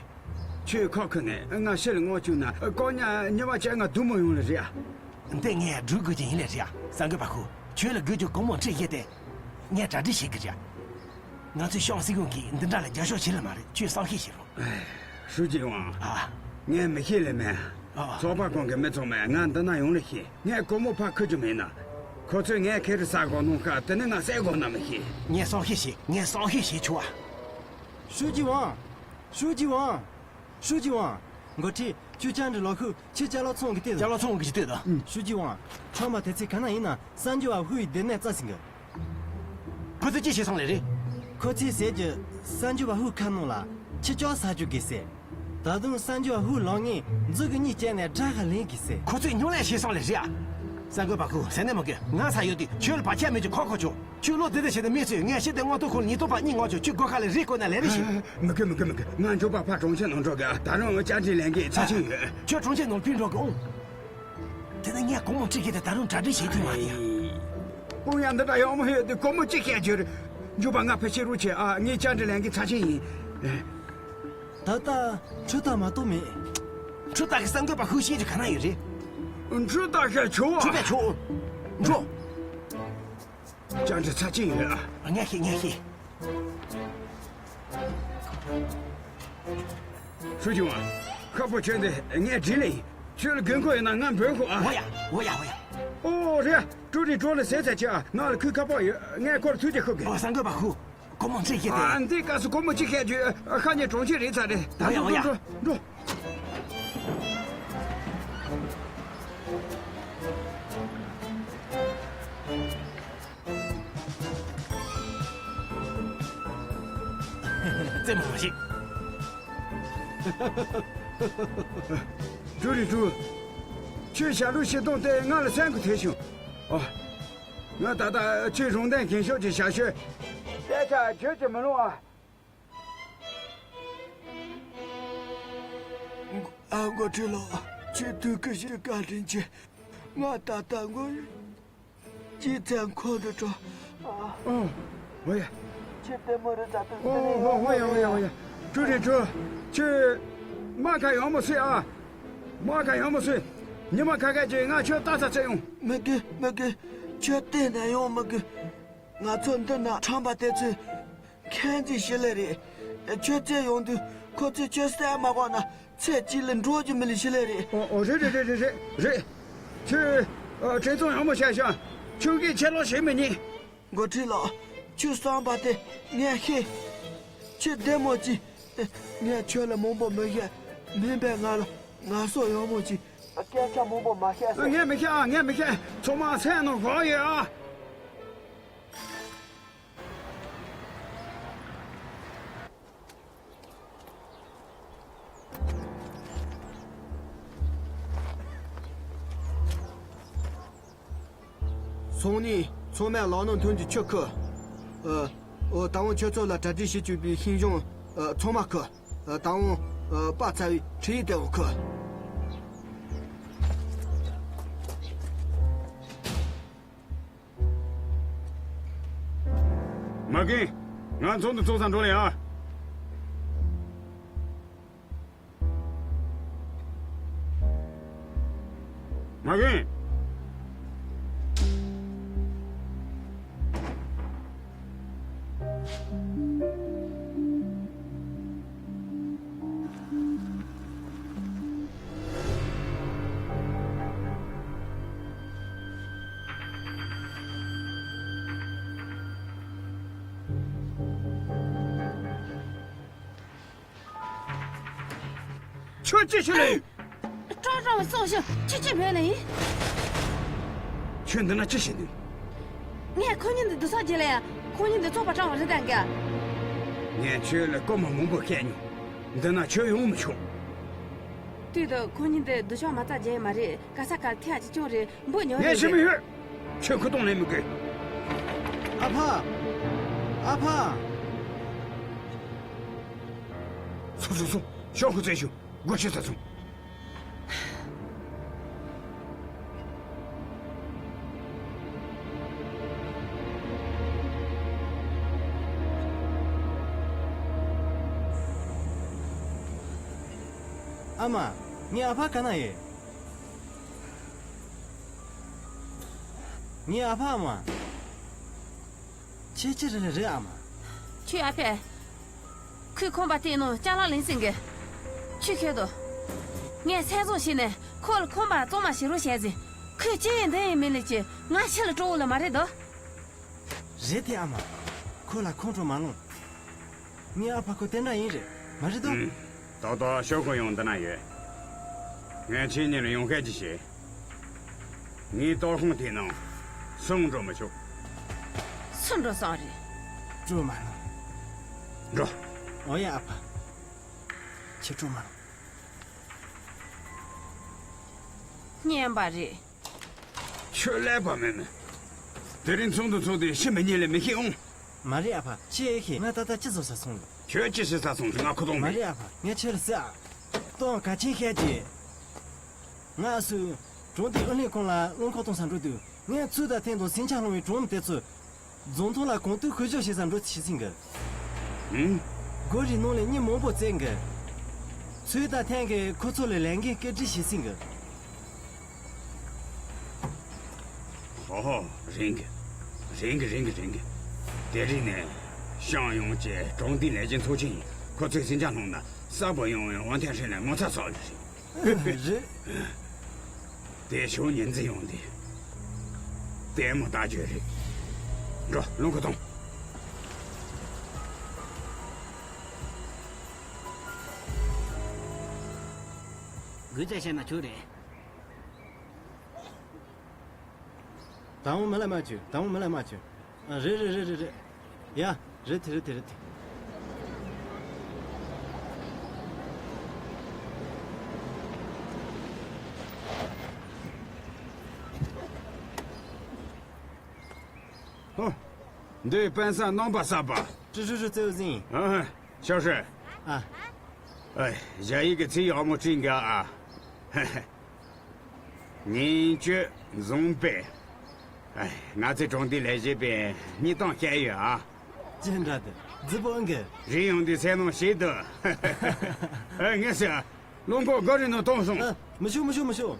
ཁྱོད་ཁག་ཁུར་ནས་ང་ཕྱིར་མངགས་བཅུག་ན་བཀག་ཉར་ཉི་མ་བཅོ་ལྔ་སྡོད་མི་ཡོང་ལེ་རེད་ཨ། འདི་ངས་སྒྲུབ་དགོས་ཀྱི་ཡིན་ལེ་རེད་ཨ། གསར་འགོད་པ་ཁོ། ཁྱོད་ལ་དགོས་རྒྱུ་གང་མང་འཁྲིད་བཤད་དེ། ངས་གྲ་སྒྲིག་བྱེད་ཀྱི་རེད་ཨ། ང་ཚོའི་ཤང་སྲིད་གཞུང་གིས་འདི་འདྲ་ལ་རྒྱབ་སྐྱོར་བྱེད་ལེ་མ་རེད། ཁྱོད་བསམ་ཤེས་བྱེད་རོགས། ཧྲུའུ་ཅི་ཝང་། ཨ། ངས་མི་ཤེས་ལེ་མེད། ཨ། ཚོགས་པ་ཁོང་གི་མི་ཚང་མས་ང་འདི་ན་ཡོང་ལེ་ཤེས། ངས་སྒོར་མོ་ཕར་ཁུར་རྒྱུ་མེད་ན། ཁོ་ཚོས་ངས་ཁེ་རི་ཟ་དགོས་སྣང་ཤག་དེ་ནི་ང་བསད་དགོས་ན་མི་ཤེས། ངས་བསམ་ཤེས་བྱེད། ངས་བསམ་ཤེས་བྱེད་ཆོག་ཨ། ཧྲུའུ་ཅི་ཝང་། ཧྲུའུ་ཅི་ཝང་། ཧྲུའུ་ཅི་ཝང་། འགོ་ཁྲིད། ཁྱོད་ཅང་འདྲི་ལོ་ཁུ་ཁྱི་ཅ་ལག་ཚོང་གི་ལྟོས་དང་། ཅ་ལག་ཚོང་གི་ལྟོས་དང་། ཧྲུའུ་ཅི་ཝང་། ཁྲོམ་པ་དེ་ཚོས་ག་ན་ཡིན་ན་གསར་འགྱུར་བ་ཧུའུ་ཡི་སྡེ་ནས་རྩ་ཟིན་གི། ཁོ་ཚོས་ཅི་བྱས་སོང་ལེ་རེད། ཁོ་ཚོས་ཟེར་གྱི། གསར་འགྱུར་བ་ཧུའུ་ཁ་ནང་ལ་ཁྱི་ཅག་ཟ་རྒྱུ་གི་ཟེར། ད་དུང་གསར་འགྱུར་བ་ཧུའུ་ལང་ངེ་མཛུ་གུ་གཉིས་བཅད་ནས་དགྲ་ཁ་ལེན་གི་ཟེར། ཁོ་ཚོས་སྨྱོ་ལས་བྱས་སོང་ལེ་རེད་ཨ། གསར་འགོད་པ་ཁུ་ཟེར་ནས་མ་གི་ང་ཚ་ཡོད་དུས་ཁྱོད་ལ་བར་ཆད་མེད་ཀྱི་ཁོ་ཁོ་ཆོག་ཁྱོད་བློ་བདེ་བདེ་བྱས་ཏེ་མི་ཚོས་ངས་ཤི་དེ་ངོ་ཐུག་ཁོ་ཉིས་སྟོང་པ་གཉིས་ངོ་ཆོག་ཁྱོད་སྒོ་ཁ་ལས་རེས་བསྐོར་ན་ལས་རེ་ཞིག་མི་དགོས་མི་དགོས་མི་དགོས། ང་མགྱོགས་པ་ཕར་གྲོང་ཁྱེར་ནང་འགྲོ་དགོས། ད་རུང་བཅར་འདྲི་ལས་འགན་ཚབས་ཆེན་ཡོད། ཁྱོད་གྲོང་ཁྱེར་ནང་ཕར་འགྲོ་དགོས་ཨང་། དེ་ནས་ངས་སྒོར་མོ་ཁྲི་བརྒྱད་དེ་ད་རུང་གྲ་སྒྲིག་བྱེད་ཐུབ་མ་རེད། དཔུང་ཡ་འདི་འདྲ་ཡག་མོ་ཡོད་དུས་སྒོར་མོ་གཅིག་བཤད་རྒྱུ་རེད། མགྱོགས་པ་ང་ཕར་ཕྱིན་རོགས་བྱེད་ཨ། ངས་བཅར་འདྲི་ལས་འགན་ཚབས་ཆེན་ཡིན། ད་ལྟ་འཕྲུལ་རྟ་མ་གཏོགས་མེད། འཕྲུལ་རྟ་གི་གསར་འགོད་པ་ཧུའུ་ཤེས་རྒྱུ་ག་ན་ཡོད་རེད། འཕྲུལ་རྟ་བཤད་ཆོག་ཨ། འཕྲུལ་རྟ་ཆོག་འགྲོ། བཅར་འདྲི་ཚབས་ཆེན་ཡོད་ཨ། ངས་ཤེས་ངས་ཤེས། ཧྲུའུ་ཅི་ཝང་། ཤག་པོ་ཁྱོད་འདི་ངས་སྒྲིག་ལེ་ཡིན། ཁྱོད་ལ་དགོས་མཁོ་ཡོད་ན་ང་འབོད་དགོས་ཨ། འོ་ཡ་འོ་ཡ་འོ་ཡ། ཨོ་རེད་ཨ། ཀྲུའུ་རིན་ཀྲོ་ལ་ཟས་ཚ་ཆེ་ཨ། ང་ལ་ཁོའི་ཁ་པར་ཡོད། ངས་ཁོར་ཐུགས་རྗེ་ཞུ་གི། ཨོ་གསར་འགོད་པ་ཧུའུ། སྒོར་མོ་ཁྲི་བརྒྱད་དེ། ཨ་འདི་སྐབས་སུ་སྒོར་མོ་གཅིག་བཤད་རྒྱུ་ཁ་ཉེ་གྲོང་ཁྱེར་རེད་ཚ་རེད། ད་འགྲོ་འགྲོ་འགྲོ་འགྲོ། རྩེད་མོ་མ་བྱེད། ཀྲུའུ་རིན་ཀྲོ། ཁྱོད་ཞབས་བྲོ་བྱེད་སྟངས་དེ་ང་ལ་སེམས་ཁུར་ཐེབས་བྱུང་། ཨོ། ང་ད་ལྟ་ཁྱོད་རུམ་གདན་རྒན་ཤོས་ཀྱི་ཞབས་ཞུ། སྐད་ཆ་བརྗོད་ཀྱི་མི་ལོང་ཨ། ཨ། འགོ་ཁྲིད་ལགས། ཁྱོད་ཐུགས་ཁུར་ཞིག་བཀའ་དྲིན་ཆེ། ང་ད་ལྟ་མགོ་ཅི་ཚང་ཁོ་འདི་འགྲོ། ཨོ། ཨོ་ཡ། ཁྱོད་ལྟད་མོ་རི་ཛ་དུ། ཨོ་ཨོ་ཨོ་ཡ་ཨོ་ཡ་ཨོ་ཡ། ཁྱོད་རེད་ཁྱོད། ཁྱོད། མ་ཁ་ཡང་མོ་སོས་ཨ། མ་ཁ་ཡང་མོ་སོས། ཉི་མ་ཁ་ཁ་ཅིག་ང་ཁྱོད་ལྟ་ས་བཙལ་ཡོང་། མི་དགོས་མི་དགོས། ཁྱོད་གཏན་ནས་ཡོང་མི་དགོས། ང་ཚོ་འདི་ན་ཁྲམ་པ་དེ་ཚོས་ཁྱེད་ཚོའི་ཞི་ལི་རེད། ཁྱོད་ཚོས་ཡོང་དུས་ཁོ་ཚོས་ཁྱོད་སེམས་མ་དགོངས་ན་ཚེ་གཅིག་ལ་འགྲོ་རྒྱུ་མི་ལ་ཞི་ལི་རེད། ཨོ་ཨོ་རེད་རེད་རེད་རེད་རེད། ཁྱོད། ཨ། དྲན་གསོ་ཡག་མོ་བྱས་ཤག་ཁྱོད་ཀྱིས་ཕྱིར་ལོག་བྱེད་མི་ཉན། འགོ་ཁྲིད་ལགས། ཁྱོད་བསམ་པ་དེ་ངས་ཤེས། ཁྱོད་བདེ་མོ་གྱིས། ངས་ཁྱོད་ལ་མང་པོ་མི་བཤད། མིན་པའི་ང་ལ་ངལ་གསོ་ཡག་མོ་གྱིས། སྐད་ཆ་མང་པོ་མ་བཤད་ཟེར། ངས་མི་བཤད་ཨ། ངས་མི་བཤད། ཚང་མ་སེམས་ནང་བཞག་ཡོད་ཨ། སང་ཉིན་ཚང་མས་ལག་ནང་འཐུང་རྒྱུ་ཆུ་ཁུར། ཨ། ཨོ། ད་འོང་ཁྱོད་ཚོ་ལ་གྲ་སྒྲིག་བྱེད་བཅུག་པའི་ཤིང་སྦྱང་། ཨ། ཚང་མ་ཁུར། ཨ། ད་འོང་། ཨ། པ་ཚ་བའི་འཕྲིན་ཡིག་དེ་འོ་ཁུར། མ་རྒན། ང་ཚོགས་འདུ་ཚོགས་ས་འགྲོ་ལེ་ཨ། མ་རྒན། ཁྱོད་ཅི་ཞིག་ལས། ཀྲང་ཀྲང་བའི་སྲོག་ཤོར་ཁྱོད་ཅི་བྱས་ནས་ཡིན། ཁྱོད་འདི་ན་ཅི་བྱེད་འདུག་ངས་ཁོ་གཉིས་འདི་སྡུག་ས་རྒྱག་ལ་ཡ། ཁོ་གཉིས་འདི་བཙོག་པ་སྤྲང་བ་རེད་ད་འགའ། ངས་ཁྱོད་ལ་སྐར་མ་མང་པོ་བཤད་མྱོང་། འདི་ན་ཁྱོད་ཡོང་མི་ཆོག་དུས་དུ་ཁོ་གཉིས་འདི་སྡུག་ཆག་མ་རྩ་རྒྱག་ཡ་མ་རེད། ག་ས་གར་ཐེ་ཡ་ཅི་ཅུང་རེད། འབུ་ཉོ་ངས་རེད་ཤི་མི་ཡོད། ཁྱོད་ཁུ་སྟོང་ལེན་མི་དགོས། ཨ་ཕ། ཨ་ཕ། སོང་སོང་སོང་། ཤོག་ཁུ་བཙལ་ཞུ། སྒོ་ཕྱེ་ཚར་སོང་། ཨ་མ། ངའི་ཨ་ཕ་ག་ན་ཡོད། ངའི་ཨ་ཕ། ཨ་མ། ཁྱེད་ཅི་རེད་རེད་ཨ་མ། ཁྱོད་ཨ་ཕས། ཁོའི་ཁང་པ་དེའི་ནང་ཅ་ལག་ལེན་ཟིན་གི། ཁྱོད་ཤོད་དོ། ངས་སེམས་བཟང་བྱས་ནས་ཁོ་ལ་ཁང་པ་གཙང་མ་བྱེད་རོགས་བྱས་ཟིན། ཁོས་ཅི་ཡིན་འདི་ཡིན་མིན་ལས་ཀྱི་ང་ཕྱི་ལ་སྤྲོ་བོ་ལ་མ་རེད་དོ། རེད་དེ་ཨ་མ། ཁོ་ལ་ཁོང་ཁྲོ་མ་ལངས། ངའི་ཨ་ཕ་ཁོ་དེ་འདྲ་ཡིན་རེད་མ་རེད་དོ། ཨུམ། ཏག་ཏག་ཤོག་ཁུ་ཡང་འདི་ན་ཡོད། ངས་ཁྱེད་གཉིས་ལ་ཡང་བཤད་ཀྱི་བྱེད། ངའི་ལྟོ་ཁང་དེའི་ནང་སུ་འགྲོ་མི་ཆོག་སུ་འགྲོ་བསམ་རེད། སྤྲོ་མ་ལངས། འགྲོ། འོ་ཡ་ཨ་ཕ། ཁྱེད་སྤྲོ་མ་ལངས། སྙན་པ་རེད། ཁྱོད་ཀླད་པ་མེད་མོད། དེ་རིང་ཚོགས་འདུ་ཚོགས་ཏེ་ཤི་མི་ཉན་ལེ་མི་ཤེས་འོང་། མ་རེད་ཨ་ཕ། ཁྱེད་ཨེ་ཤེས་ང་ད་ལྟ་ཅི་བཟོ་ས་སོང་ལ། ཁྱོད་ཅི་ཤི་ས་སོང་ཟེར་ང་ཁུ་སྟོང་མ་མེད། རེད་ཨ་ཕ། ངས་ཁྱེད་ལ་ཟེར་ཨ། སྟོང་ག་ཆེན་བཤད་ཀྱི། ང་སུ། གྲོང་སྡེའི་ཨུ་ལྷན་ཁང་ལ་རླངས་འཁོར་གཏོང་ས་འགྲོ་དུས་ངས་ཚུལ་དང་ཐེན་དང་ཟིང་ཆ་སློང་བའི་གྲོང་མི་དེ་ཚོ། རྫོང་ཐོག་ལ་གོང་ཐུག་ཤུལ་བཞག་བྱེད་ས་འགྲོ་བྱེད་ཟིན་གི། ཨུམ། སྒོ་རའི་ནང་ལ་མི་མང་པོ་བཙལ་གི། ཚུལ་དང་ཐེན་གྱིས་ཁོ་ཚོ་ལ་ལས་འགན་བཀོད་སྒྲིག་བྱེད་ཟིན་གི། ཧོ་ཧོ། རན་གི། རན་གི་རན་གི་རན་གི། དེ་རིང་ནས་ཤང་ཡོངས་ཀྱི་གྲོང་སྡེའི་ལས་བྱེད་ཚོགས་ཆེན་ཡིན། ཁོ་ཚོས་ཟིང་ཆ་སློང་ན་གསར་པ་ཡོང་བའི་ཝང་ཐན་ཧྲན་ལ་ངོ་ཚ་སོགས་རེད། རེད། དེ་ཕྱོགས་ཉིན་འཛིན་ཡོང་དུས་ལྟད་མོ་ལྟ་རྒྱུ་རེད། འགྲོ། རླངས་འཁོར་གཏོང་། དགོས་ཚད་བཤད་ན་ཆོག་རེད། ད་འོང་མི་ལ་མ་བྱོས། ད་འོང་མི་ལ་མ་བྱོས། ཨ། རེད་རེད་རེད་རེད་རེད། ཡ། རེད་དེ་རེད་དེ་རེད་དེ། འདི་པན་སངས་རྣམ་པ་གསར་པ། ཀྲི་ཧྲུའུ་ཧྲུའུ་རྩེའུ་ཟིན། ཨ། ཞའོ་ཧྲི། ཨ། ཨེ། ཞ་ཡིས་ཀྱི་ཚིག་ཡག་མོ་བྲིས་འགའ་ཨ། ཉིན་བཅུ་འཛོམས་པས། ཨེ། ང་ཚོའི་གྲོང་སྡེའི་ལས་བྱེད་པས་སྙིང་གཏམ་བཤད་ཡོད་ཨ། ཅི་འདྲ་འདི་རྫི་པོ་ཨང་གི། རེ་ཡོང་དུས་སེམས་ནང་ཞིག་ཏུ། ཨེ། ངས་ཟེར། རླངས་འཁོར་ག་རེ་ནང་བཏང་སོང་། ཨ། མི་ཤོག་མི་ཤོག་མི་ཤོག་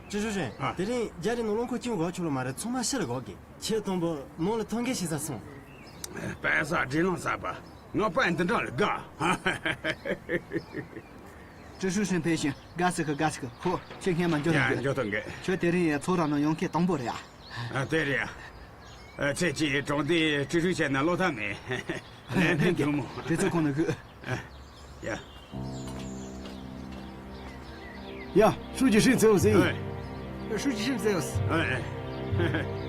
ཀྲི་ཧྲུའུ་ཧྲན། ཨ། དེ་རིང་རྒྱ་རི་ནང་རླངས་འཁོར་ཅུང་འགོར་ཆོག་ལོ་མ་རེད། ཚང་མ་ཕྱིར་འགོར་གི། ཁྱེད་དང་པོ་ནང་ལ་ཐོན་མཁན་ཞིག་ས་སོང་། པན་སངས་སྒྲིག་ལམ་གསར་པ། ང་པ་འདི་འདྲ་ལ་དགའ། ཀྲི་ཧྲུའུ་ཧྲན་ཕེབས་ཤིང་དགའ་སི་ཁི་དགའ་སི་ཁི། ཧོ། ཁྱེད་སྔན་མ་འཇོག་ཡ། དང་འཇོག་དང་གི། ཁྱོད་དེ་རིང་ཚོགས་ར་ནང་ཡོང་མཁན་དང་པོ་རེད་ཨ། ཨ། དེ་རེད་ཨ། ཨ། ཚེ་གཅིག་གྲོང་སྡེའི་ཀྲི་ཧྲུའུ་བྱས་ན་བློ་ཐབས་མེད། ལན་ཕན་ཐུབ་མོ། དེ་ཚོ་ཁོང་ནང་ཁུལ། ཨ། ཡ། ཡ། ཧྲུའུ་ཅི་ཧྲིན་རྩེའུ་ཟིན། ཨེ། ཧྲུའུ་ཅི་ཧྲིན་རྩེའུ། ཨེ།